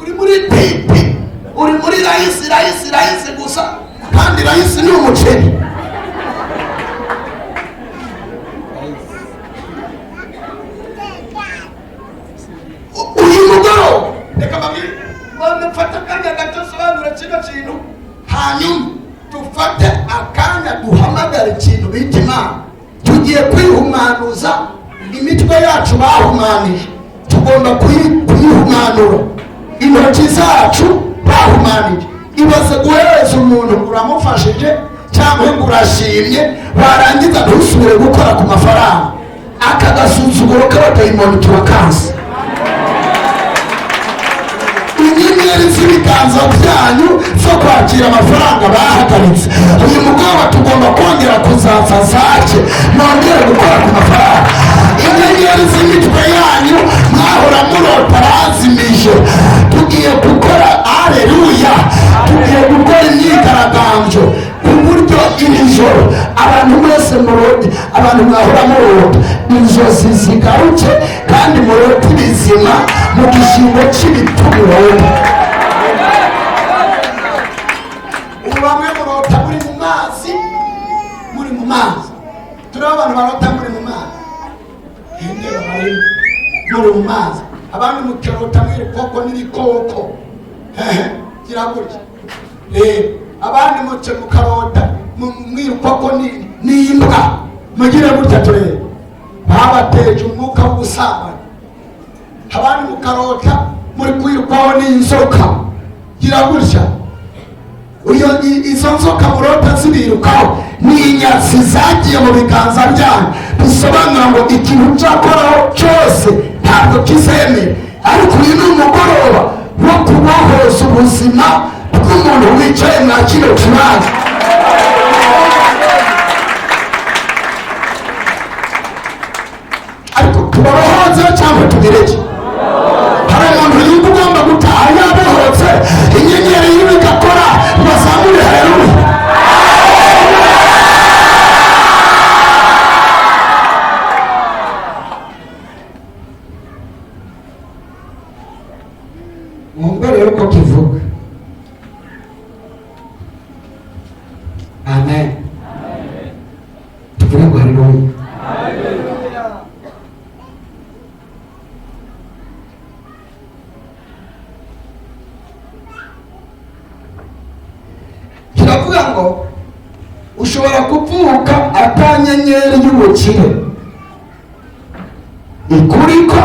Uri muri pipi, uri muri rice, rice, rice gusa, kandi rice ni umuceri. Uyu mugoroba reka babiri none mfate akanya gato nsobanure kino kintu, hanyuma dufate akanya duhamagare ikintu bita Imana. Tugiye kwihumanuza imitwe yacu bahumanije, tugomba kuyihumanura. Intoki zacu bahumanije. Ibaze guhereza umuntu uramufashije cyangwa ngo urashimye, warangiza ntusubire gukora ku mafaranga. Aka gasuzuguro k'abadayimoni turakazi. Inyenyeri z'ibiganza byanyu zo kwakira amafaranga bahagaritse, uyu mugoroba tugomba kongera kuzatsa zake, mwongere gukora ku mafaranga. Inyenyeri z'imitwe yanyu mwahora murota bazimije, tugiye gukora, aleluya, tugiye gukora imyigaragambyo ku buryo iri joro abantu mwese murote, abantu mwahora murota inzozi zigaruke, kandi murote ibizima mu gishingo cy'ibitubirota. Ubu bamwe murota muri mu mazi, muri mu mazi. Turiho abantu barota muri mu mazi, hindera bari muri mu mazi. Abandi mukarota mw'ibikoko n'ibikoko, hehe, gira gutya. Abandi muce mukarota mw'ibikoko n'imbwa, mugire gutya turebe. Babateje umwuka w'ubusambanyi. Abandi mukarota muri kwirukwaho n'inzoka, gira gutya. Izo nzoka murota zibirukaho ni inyatsi zagiye mu biganza byanyu, bisobanura ngo ikintu cyakoraho cyose ntabwo kizemera. Ariko uyu ni umugoroba wo kubohoza ubuzima bw'umuntu wicaye mwa kino kibanza. Ariko tubabohoze cyangwa tubireke? Hari umuntu yumva ugomba gutaha yabohotse, inyenyeri yiwe igakora, bazamure haleluya. Mwumve rero uko kivuga. Amen. Tuvuge ngo haleluya. Kiravuga ngo ushobora kuvuka atanyenyeri y'ubukire ikuriko,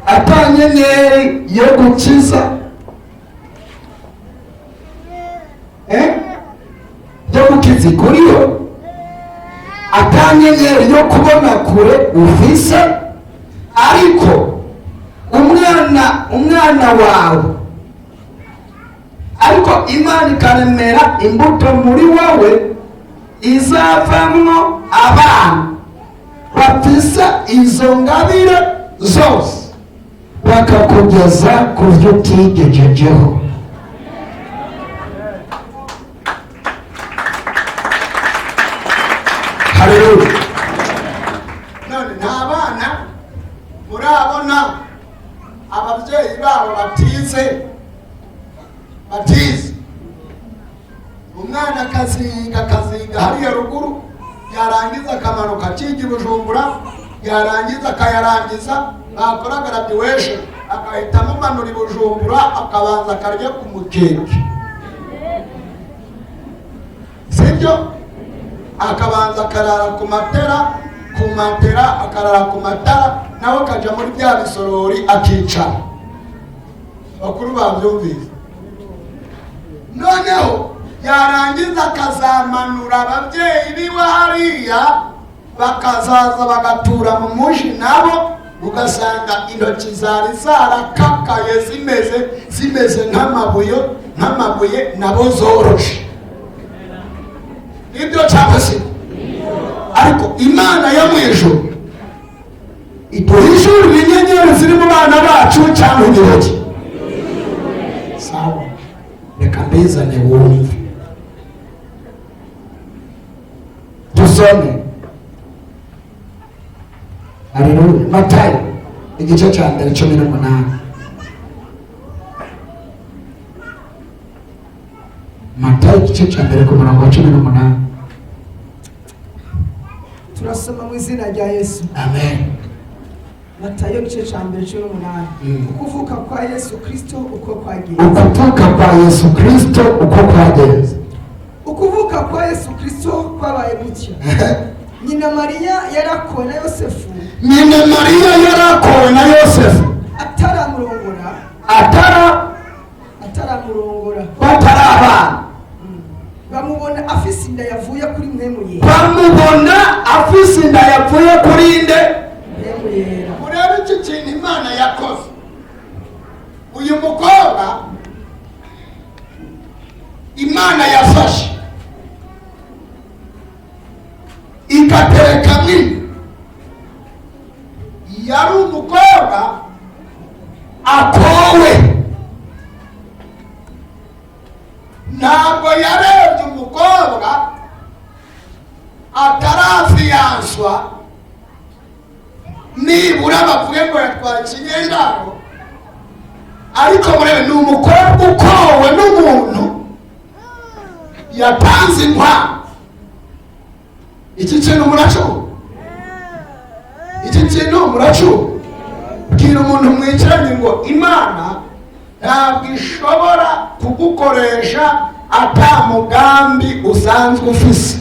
atanyenyeri yo gukiza, yo gukiza ikuriho, atanyenyeri yo kubona kure ufise, ariko umwana wawe, ariko Imana ikaremera imbuto muri wowe. Izavamwo abana bafise izo ngabire zose, bakakugeza ku byo utigejejeho. Haleluya! None nta bana murabona ababyeyi babo batize? Umwana akazinga akazinga hariya ruguru, yarangiza akamanuka akiga i Bujumbura, yarangiza akayarangiza, bakora graduation agahita amumanura i Bujumbura, akabanza akarya ku mukeke, sibyo? Akabanza akarara ku matera, ku matera akarara ku matara, nawe akajya muri bya bisorori akicara. Bakuru babyumvise. Noneho yarangiza akazamanura ababyeyi biwe hariya, bakazaza bagatura mu muji nabo, ugasanga intoki zari zarakakaye, zimeze nk'amabuye, nabo zoroshe. Nibyo cyangwa se? Ariko Imana yo mu ijuru iduhishurira inyenyeri ziri mu bana bacu cyangwa ibiragi. Sawa, reka mbizane wumve. Dusome. Haleluya! Matayo igice cya mbere, 18. Matayo igice cya mbere ku murongo wa 18. Turasoma mu izina rya Yesu. Amen. Matayo igice cya mbere, 18. Ukuvuka kwa Yesu Kristo uko kwagenze. Ukuvuka kwa Yesu Kristo uko kwagenze. Ukuvuka kwa Yesu Kristo kwabaye gutya: nyina Mariya yarakowe na Yosefu. Nyina Mariya yarakowe na Yosefu. Ataramurongora. Atara Ataramurongora. Batarabana. Bamubona afise inda yavuye kuri Mpwemu Yera. Bamubona afise inda yapfuye kuri nde? Mpwemu Yera. Murebe iki kintu Imana yakoze. Uyu mukobwa Imana yafashe ikatereka mwino, yari umukobwa akowe. Ntabwo yarebye umukobwa atarafiyanswa, nibura bavuge ngo yatwaye ikinyendaro. Ariko murebe, ni umukobwa ukowe n'umuntu yatanze inkwano. Iki kintu muracu, iki kintu muracu. Bwira umuntu mwicaranye ngo Imana ntabwo ishobora kugukoresha ata mugambi usanzwe ufise.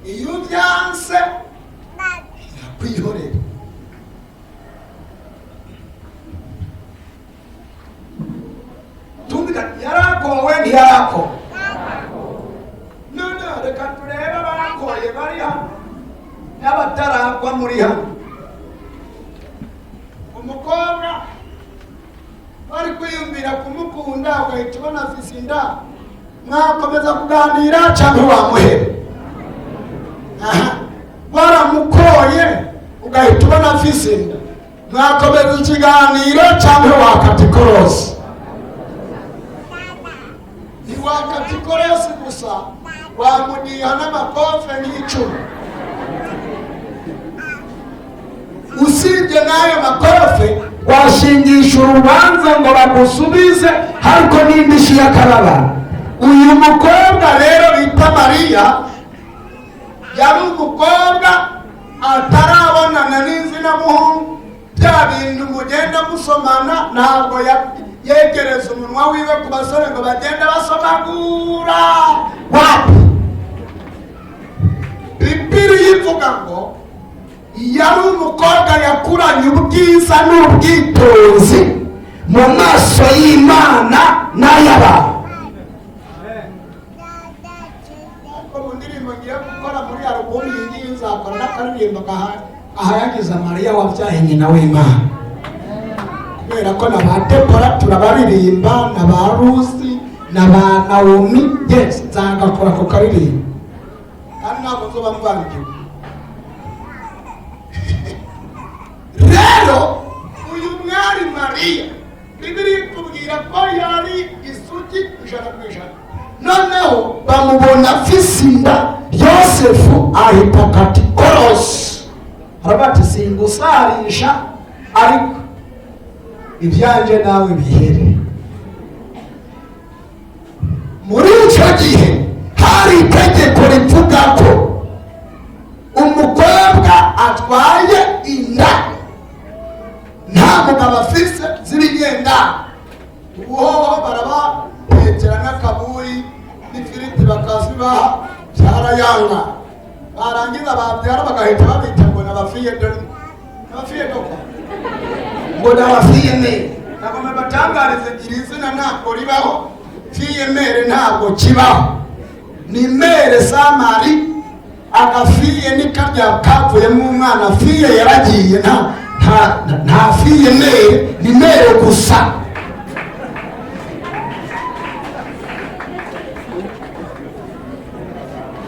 Iyo ubyanse irakwihorera. Tumvikane, yarakowe, ntiyarakowe? None reka turebe abakoye bari hano n'abatarakwa muri hano. Umukobwa bari kwiyumvira kumukunda, ugahita ubona afise inda, mwakomeza kuganira cyangwa wamuhera? Aha waramukoye, ugahita ubona afise inda, mwakomeza ikiganiro cyangwa wakata ikorosi? Ntiwakata ikorosi gusa, wamuniha n'amakofe nk'icumi. Usibye n'ayo makofe, washingisha urubanza ngo bagusubize, ariko n'indishyi y'akababaro. Uyu mukobwa rero bita Mariya yari umukobwa atarabonana n'inzinamuhungu, bya bintu mugenda musomana. Ntabwo yegereza umunwa wiwe ku basore ngo bagende basomagura. Wapi! Bibiliya ivuga ngo yari umukobwa yakuranye ubwiza n'ubwitonzi mu maso y'Imana n'ay'abantu. Ariko mu ndirimbo ngiye gukora muri alubumu iyi ngiyi, nzakora n'akaririmbo ahayagiza Mariya wabyaye nyina w'Imana. Kubera ko na ba Debora turabaririmba, na ba Rusi na ba Nawomi. Yes, nzagakora ku karirimbo kandi ntabwo nzoba mvangiwe. Rero uyu mwari Mariya, Bibiliya itubwira ko yari isugi 100%. Noneho bamubona afise inda, Yosefu ahita akata ikorosi, aravuga ati: "Singusarisha, ariko ibyanjye nawe bihere." Muri icyo gihe hari itegeko rivuga ko umukobwa atwaye inda nta mugabo afise z'ibigenda. Ubuhoho barabatekera n'akaburi n'ifiriti bakazibaha, byarayanga. Barangiza babyara bagahita babita ngo n'abafiye doko, ngo n'abafiye mere. Nagomba batangarize, iri zina ntabwo ribaho. Fille mère ntabwo kibaho, ni mère sans mari. Agafille ni karya kavuyemo umwana, fille yaragiye. Nta fille mère, ni mère gusa.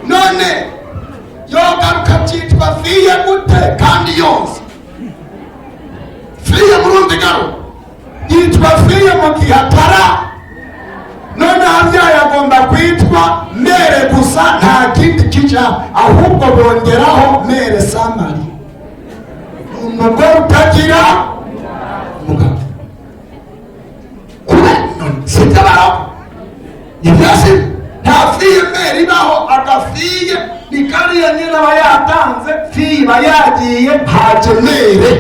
None yogaruka cyitwa fille gute kandi yose fille murumva igaruka yitwa fille mu gihe atara? None abyaye agomba kwitwa mère gusa, nta kindi kijya, ahubwo bongeraho mère sans mari, umugore utagira umugabo. Kube none sibyo baraho ibyo si nta fille mère ibaho. Agafille ni kariya nyine aba yatanze, fille iba yagiye, haje mère.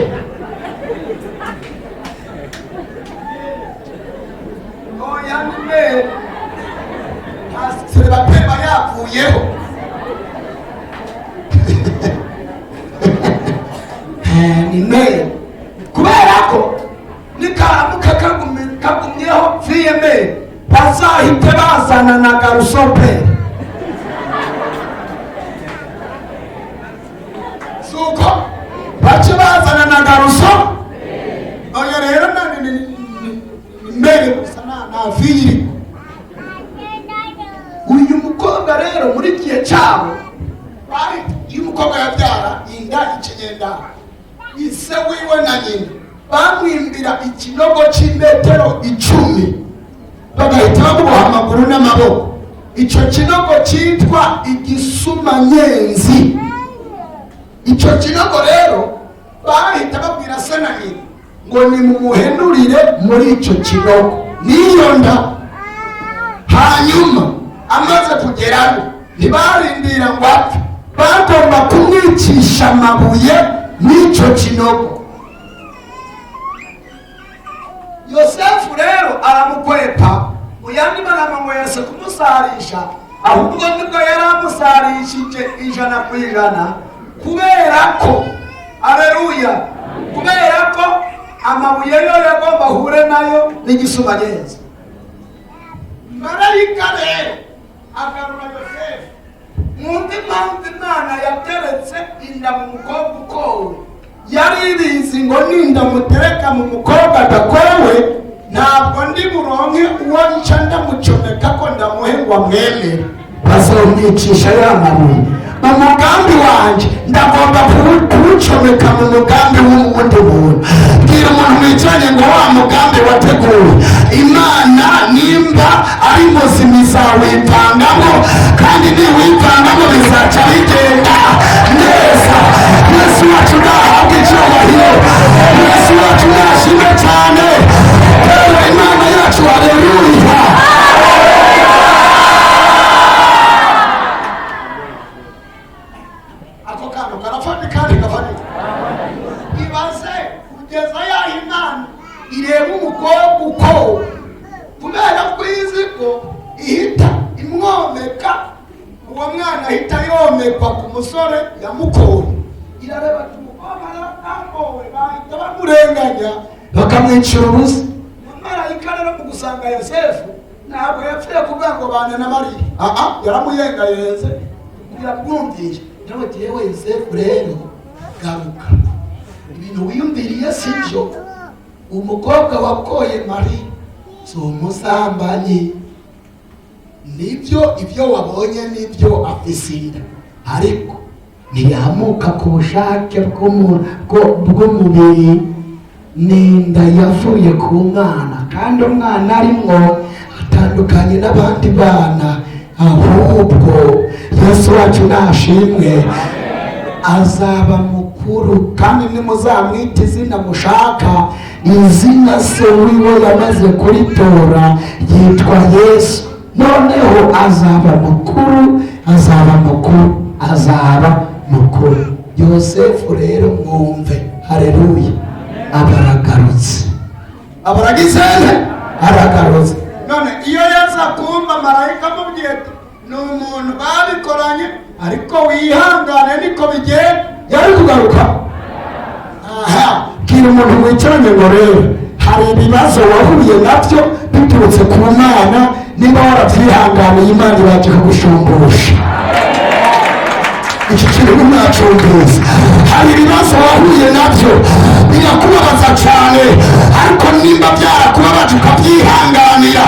Oya, ni mère, nta célibataire iba yavuyeho. Ni mère kubera ko nikaramuka kagumyeho fille mère, bazahite bazana na garçon père. Suko bace bazana na garçon. Oya rero, ni mère gusa, nta fille iriko. Uyu mukobwa rero muri gihe cyabo bari, iyo umukobwa yabyara inda ikigenda, ise wiwe na nyina bamwimbira ikinogo cy'imetero 10, bagahita bamuboha amaguru n'amaboko. Icyo kinogo cyitwa igisumanyenzi. Icyo kinogo rero bahita babwira se na nyina ngo nimumuhenurire muri icyo kinogo n'iyo nda. Hanyuma amaze kugerayo, ntibarindira ngo apfe, bagomba kumwicisha amabuye n'icyo kinogo. Yosefu rero aramukwepa. Mu yandi magambo ngo yese kumusarisha, ahubwo nibwo yari amusarishije 100%, kubera ko, aleluya, kubera ko amabuye yo yagomba ahure nayo n'igisumagenzi. Marayika rero agarura Yosefu. Mwumve impamvu Imana yateretse inda mu mukobwa ukowe. Yari ibizi ngo ninda mutereka mu mukobwa adakowe, ntabwo ndi buronke uwo nca ndamucomeka ko ndamuhe ngo amwemere, bazomwicisha ya mabuye. Umugambi wanjye ndagomba kuwucomeka mu mugambi w'uwundi muntu. Bwira umuntu mwicaranye ngo wa mugambi wateguwe, Imana nimba ari muzima izawivangamo, kandi niwivangamo bizaca bigenda neza. Yesu wacu nahabwe icyubahiro, Yesu wacu nashimwe cyane. Yewe, Imana yacu, haleluya! Ako kantu karafatika kandi gafatika. Ibaze kugeza yaho Imana ireba umukobwa uko, kubera ko izi ko ihita imwomeka, uwo mwana ahita yomekwa ku musore yamukoye. Irareba ati: "Umukobwa arambowe, bahita bamurenganya bakamwicira ubusa." Marayika rero mu gusanga Yosefu ntabwo yapfuye kuvuga ngo bane na Mariya. Aha yaramuyengayenze biramwumvisha. Nawe ati: "Yewe Yosefu rero, garuka, ibintu wiyumviriye si byo." Umukobwa wakoye Mari si umusambanyi. Nibyo, ibyo wabonye nibyo, afise inda, ariko ntiyamuka ku bushake bw'umubiri. N'inda yavuye ku mwana, kandi umwana arimwo atandukanye n'abandi bana. Ahubwo Yesu wacu nashimwe, azaba mukuru, kandi nimuzamwita izina mushaka, izina se wiwe yamaze kuritora, yitwa Yesu. Noneho azaba mukuru, azaba mukuru, azaba mukuru. Yosefu rero mwumve, hareruya, abaragarutse, abaragize, aragarutse. None iyo yaza kumva marayika amubwiye ati ni umuntu babikoranye, ariko wihangane niko bigenda, yari kugaruka? Aha, bwira umuntu wicaranye ngo rero hari ibibazo wahuye nabyo biturutse ku Mana, niba warabyihanganiye, Imana ibanje kugushumbusha. Iki kintu ntimwacumbiza. Hari ibibazo wahuye nabyo birakubabaza cyane, ariko nimba byarakubabaje ukabyihanganira,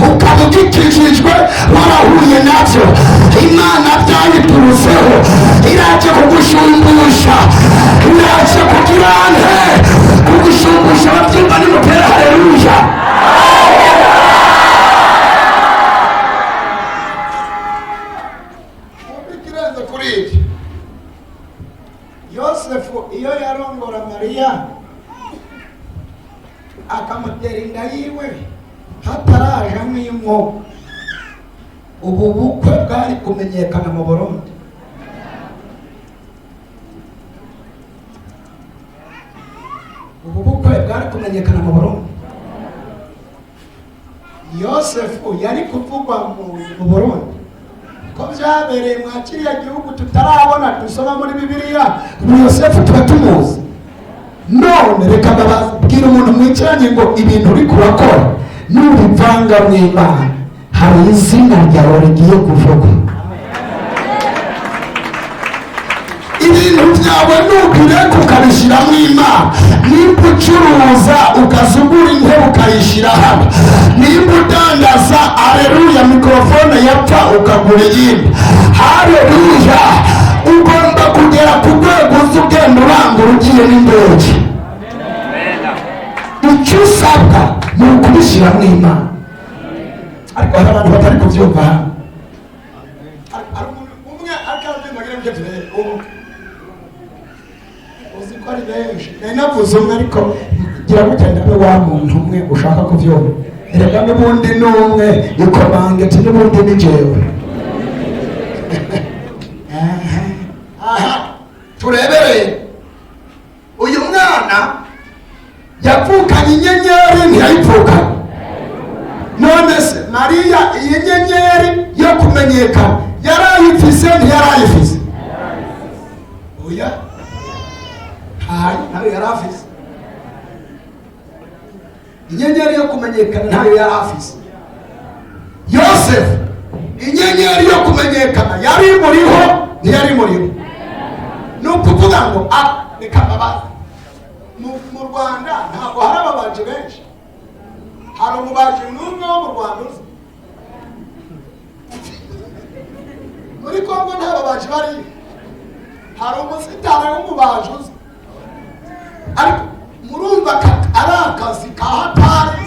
ukaba ugikijijwe warahuye nabyo, Imana byayiturutseho iraje kugushumbusha, iraje kugira nte? Kugushumbusha. Ababyumva nimutera haleluya. Ikirenze kuri ibyo, Yosefu iyo yarongora Mariya akamutera inda yiwe hatarajamo inko, ubu bukwe bwari kumenyekana mu Burundi? Ubu bukwe bwari kumenyekana mu Burundi? Yosefu yari kuvugwa mu Burundi ko byabereye mwa kiriya gihugu tutarabona dusoma muri Bibiliya? Ubu Yosefu tuba tumuzi? None reka bababwira umuntu mwicaranye ngo ibintu uri kurakora nubivanga mu Imana, hari izina ryawe rigiye kuvugwa. Ibintu byawe nubireka ukabishyiramo Imana, nimba ucuruza ukazugura intebe ukayishyira hano, nimba udandaza, areruya, mikorofone yapfa ukagura iyindi, hareruya, ugomba kugera ku rwego uzi ugenda urangura ugiye n'indege. Icyo usabwa ni ukubishyiramo Imana. Ariko hari abantu batari kubyumva hano. Hari umuntu umwe ariko arabyumva, agira ngo turebe ubu uzi ko ari benshi. Nari navuze umwe, ariko gira gutya ndabe wa muntu umwe ushaka kubyumva. Erega n'ubundi ni umwe, ikomange ati n'ubundi ni jewe. Aha turebereye, uyu mwana yavukanye inyenyeri, ntiyayivukanye? None se Mariya iyi nyenyeri yo kumenyekana yarayifise, ntiyarayifise? Oya, ntayo, ntayo yari afise. Inyenyeri yo kumenyekana ntayo yari afise. Yosefu inyenyeri yo kumenyekana yari imuriho, ntiyari imuriho? Ni ukuvuga ngo reka mbabaze, mu Rwanda ntabwo hari ababaji benshi? Hari umubaji n'umwe wo mu Rwanda uzi? Muri Kongo nta babaji bariyo? Hari umusitari w'umubaji uzi? Ariko murumva ari akazi ka hatari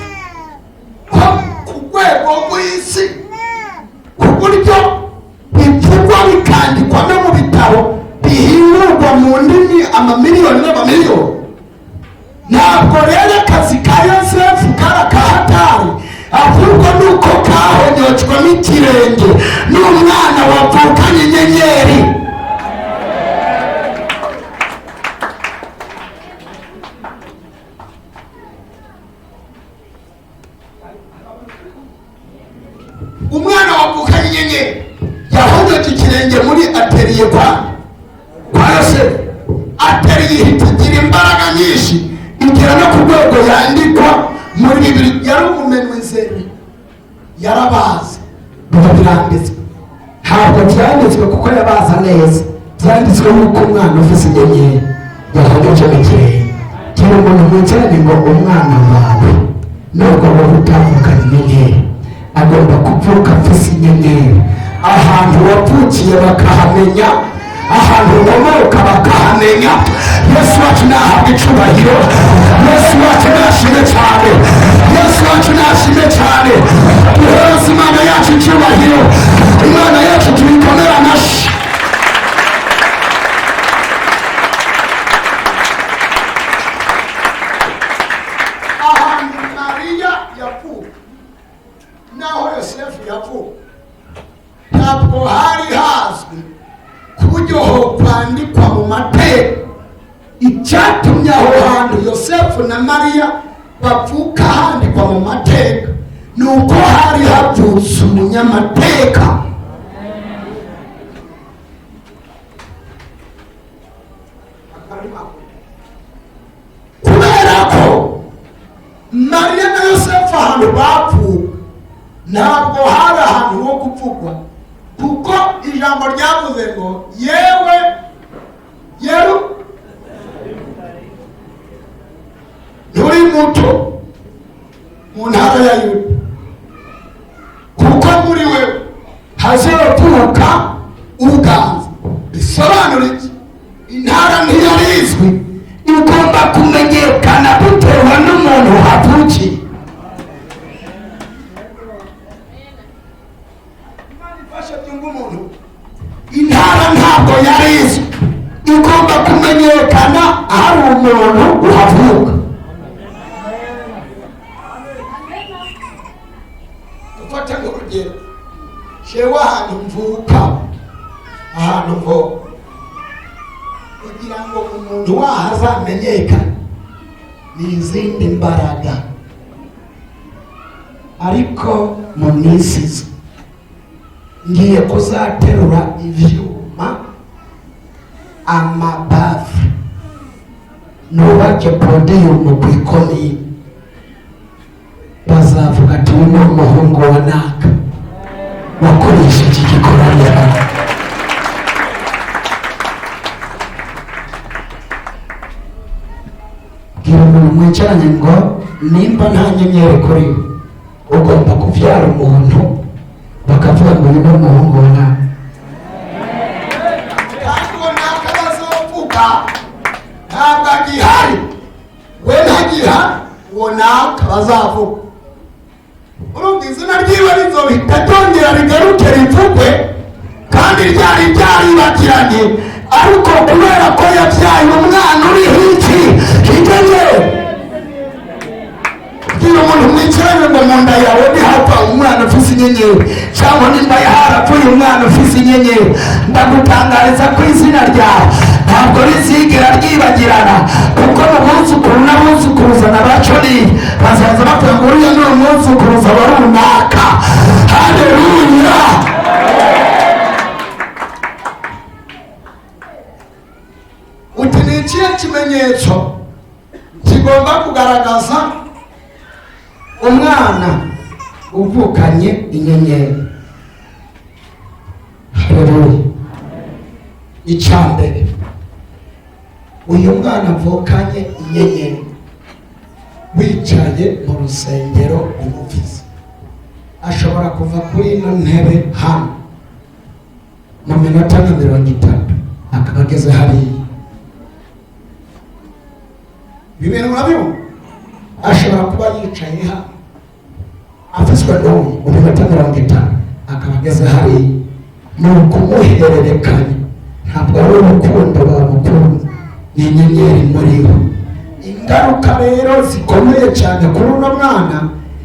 ko ku rwego rw'isi, ku buryo bivugwa bikandikwa no mu bitabo bihindurwa mu ndimi amamiliyoni n'amamiliyoni. Ntabwo rero akazi ka Yosefu kari aka hatari, ahubwo ni uko kahonyocwemo ikirenge n'umwana wavukanye inyenyeri. Umwana wavukanye inyenyeri yahonyoje ikirenge muri atelier kwa Yosefu. Atelier ihita igira imbaraga nyinshi, igera no ku rwego yandikwa muri Bibiri. Yari umumenuiseur, yarabaza, biba biranditswe. Ntabwo byanditswe kuko yabaza neza, byanditswe yuko umwana ufite inyenyeri yahonyoje mu kirenge. Gira umuntu mwicaranye ngo umwana wawe nubwo wowe utavukanye inyenyeri, agomba kuvuka afise inyenyeri. Ahantu wavukiye bakahamenya, ahantu ukomoka bakahamenya. Yesu wacu nahabwa icubahiro, Yesu wacu nashime cyane, Yesu wacu nashime cyane. Duhereze Imana yacu icubahiro, Imana yacu tuyikomere amashyi. Ahantu Mariya yavuka naho Yosefu yavuka ntabwo hari hazwi ku buryo ho kwandikwa mu mateka. Icyatumye aho hantu Yosefu na Mariya bavuka handikwa mu mateka ni uko hari havutse umunyamateka. Kubera ko Mariya na Yosefu ahantu bapfuka ntabwo hari ahantu ho kuvugwa, kuko ijambo ryavuze ngo yewe yeru nturi muto mu ntara ya Yuda, kuko muri we hazovuka uganza. Bisobanura iki? Intara ntiyari izwi, igomba kumenyekana bitewe n'umuntu havukiye. Imana ifashe byumva umuntu. Intara ntabwo yari izwi, igomba kumenyekana hari umuntu uhavuka. Dufate nk'urugero, jewe ahantu mvuka, ahantu mvuka, kugira ngo umuntu waho azamenyekane ni izindi mbaraga. Ariko mu minsi iza ngiye kuzaterura ivyuma, amabafu, nubake podiyumu ku ikomini, bazavuga ati uyu ni umuhungu wa naka wakoresheje igikorane hano. Bwira umuntu mwicaranye ngo nimba nta nyenyeri kuri we, ugomba kubyara umuntu bakavuga ngo uyu ni umuhungu wa naka. Kandi uwo naka bazovuga ntabwo agihari, we ntagihari, uwo naka bazavuga. Urumva izina ryiwe rizohita ryongera rigaruke rivugwe, kandi ryari ryaribagiranye, ariko kubera ko yabyaye umwana uriho iki inyenyeri. Bwira umuntu mwicaranye ngo mu nda yawe ntihapfa umwana ufise inyenyeri, cyangwa nimba harapfuye umwana ufise inyenyeri, ndagutangariza ko izina ryawe ntabwo rizigera ryibagirana, kuko mu buzukuru n'abuzukuruza na baconi bazaza bavuga ngo uriya ni umwuzukuruza wa runaka. Haleluya! Uti ni ikihe kimenyetso kigomba kugaragaza umwana uvukanye inyenyeri? Haleluya! Icya mbere, uyu mwana avukanye inyenyeri, wicaye mu rusengero umufise, ashobora kuva kuri ino ntebe hano mu minota nka 30 akaba ageze hariya. Ibi bintu murabibona? Ashobora kuba yicaye hano afiswe n'uyu mu minota 50 akaba ageze hariya. Ni ukumuhererekanya, ntabwo ari urukundo bamukunze, ni inyenyeri muri we. Ingaruka rero zikomeye cyane kuri uno mwana,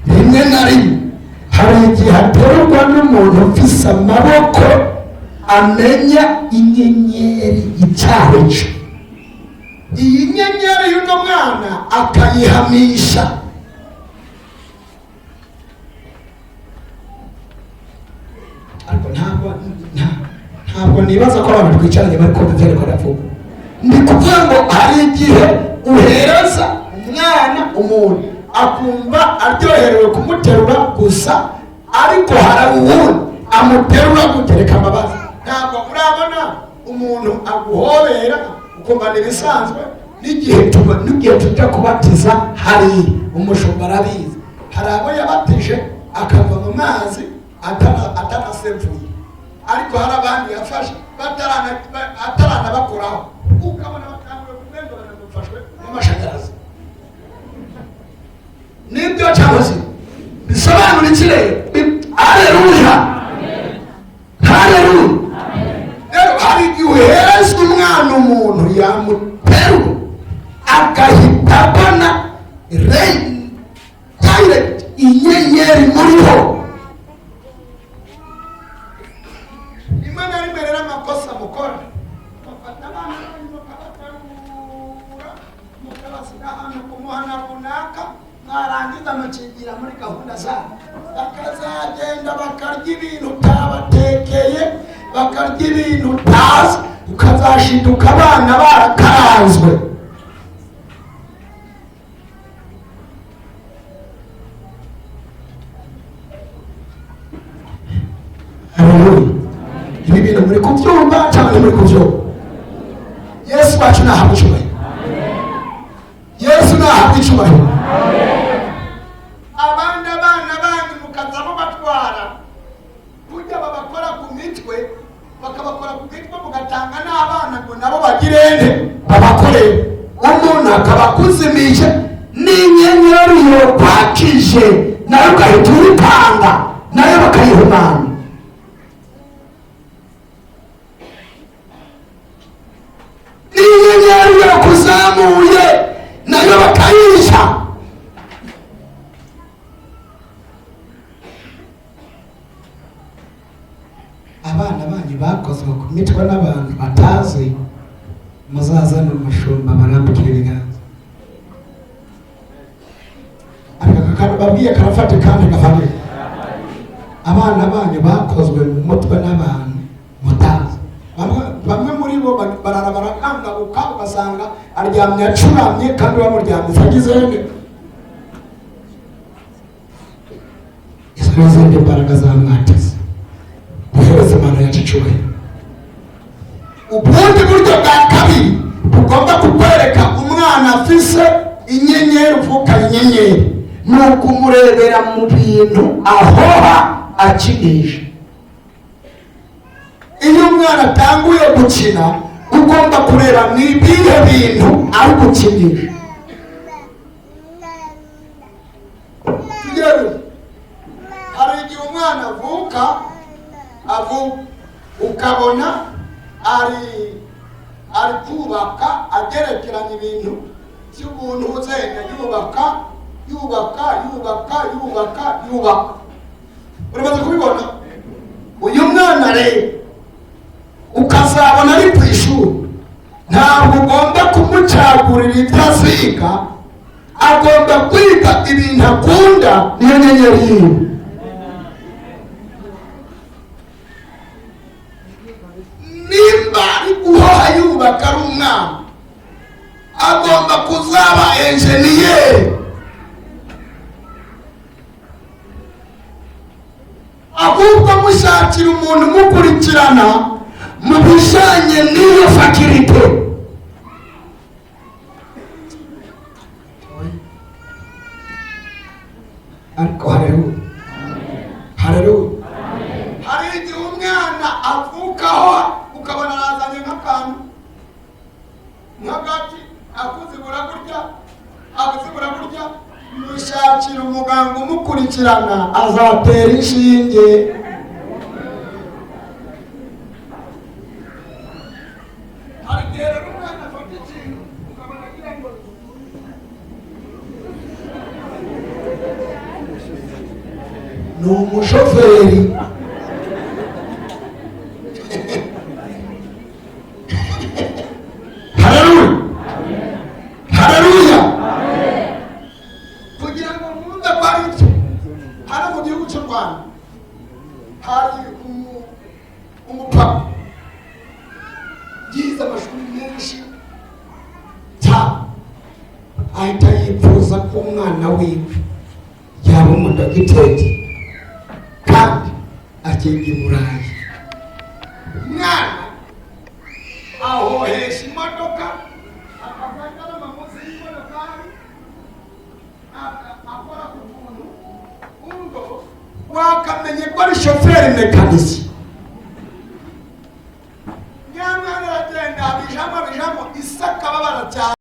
rimwe na rimwe hari igihe aterwa n'umuntu ufise amaboko amenya inyenyeri icyaha cyo. Iyi nyenyeri y'uno mwana akayihamisha. Ariko ntabwo nibaza ko abantu twicaranye bari kumva ibyo ariko aravuga. Ni kuvuga ngo hari igihe uhereza umwana umuntu akumva aryoherewe kumuterura gusa, ariko hari uwundi amuterura gutereka amabaza. Ntabwo urabona umuntu aguhobera ukumva ni ibisanzwe, N'igihe tuba, n'igihe tujya kubatiza, hari umushumba arabizi, hari abo yabatije akava mu mazi atanasevuye, ariko hari abandi yafashe ataranabakoraho, ukabona batanguye kumenga banamufashwe n'amashanyarazi. Nibyo cyangwa se bisobanura iki rero? Aleluya, haleluya! Rero hari igihe uhereza umwana, umuntu yamuterura agahita abona direct inyenyeri muriho. Rimwe na rimwe rero amakosa mukora, mufata abana banyu mukabaterura, mukabasiga ahantu ku muhana runaka, mwarangiza mukigira muri gahunda zabo, bakazagenda bakarya ibintu utabatekeye, bakarya ibintu utazi, ukazashiduka abana barakaranzwe. Haleluya! Ibi bintu muri kubyumva cyangwa muri kubyumva? Yesu wacu nahabwa icyubahiro. Yesu nahabwa icyubahiro. Abandi abana banyu mukaza mubatwara kujya babakora ku mitwe, bakabakora ku mitwe, mugatanga n'abana ngo nabo bagirende babakorere, umuntu akaba akuzimije n'inyenyeri yokwakije, nayo ugahita uyitanga, nayo bakayihumanya. N'inyenyeri yakuzamuye nayo bakayica. Abana banyu bakozwe ku mitwe n'abantu batazi, muzazane umushumba barambikira ibiganza. Aka kantu babwiye karafate kandi gafatika. Abana banyu bakozwe mu mutwe n'abantu mutazi, bamwe muri bo barara barakangabuka, ugasanga aryamye acuramye kandi bamuryamye agize nde. Izo n'izindi mbaraga zamwateze. Guhereza Imana yacu icyubahiro. Ubundi buryo bwa kabiri bugomba kukwereka umwana afise inyenyeri, uvuka inyenyeri, ni ukumurebera mu bintu ahoha akinisha. Iyo umwana atanguye gukina, ugomba kureba ni ibihe bintu ari gukinisha. Tugere, hari igihe umwana avuka ukabona ari kubaka, agerekeranya ibintu by'ubuntu uzenda yubaka, yubaka, yubaka, yubaka, yubaka. Uramaze kubibona? Uyu mwana rero ukazabona ari ku ishuri, ntabwo ugomba kumucagurira ibyo aziga, agomba kwiga ibintu akunda, niyo nyenyeri yiwe. Nimba ari guhoha yubaka ari umwana, agomba kuzaba enjeniyeri. Ahubwo mushakira umuntu umukurikirana mu bijyanye n'iyo faculté. Ariko hareruya, hareruya! Hari igihe umwana avukaho ukabona arazanye nk'akantu nk'agati, akuzibura gutya, akuzibura gutya. Mushakira umuganga umukurikirana, azatera inshinge. Hari igihe rero umwana afata ikintu ukabona agira ngo ni umushoferi. Haleluya, haleluya! Kugira ngo mwumve ko ari icyo, hano mu gihugu cy'u Rwanda hari umupapa yize amashuri menshi cyane, ahita yifuza ko umwana wiwe yaba umudogiteri kandi akiga i Burayi. Umwana ahohesha imodoka akavanga. Akora ku kuntu ubwo wakamenye ko ari shoferi mécanicien. Nyamwana aragenda, abijamo, abijamo, isi akababara cyane.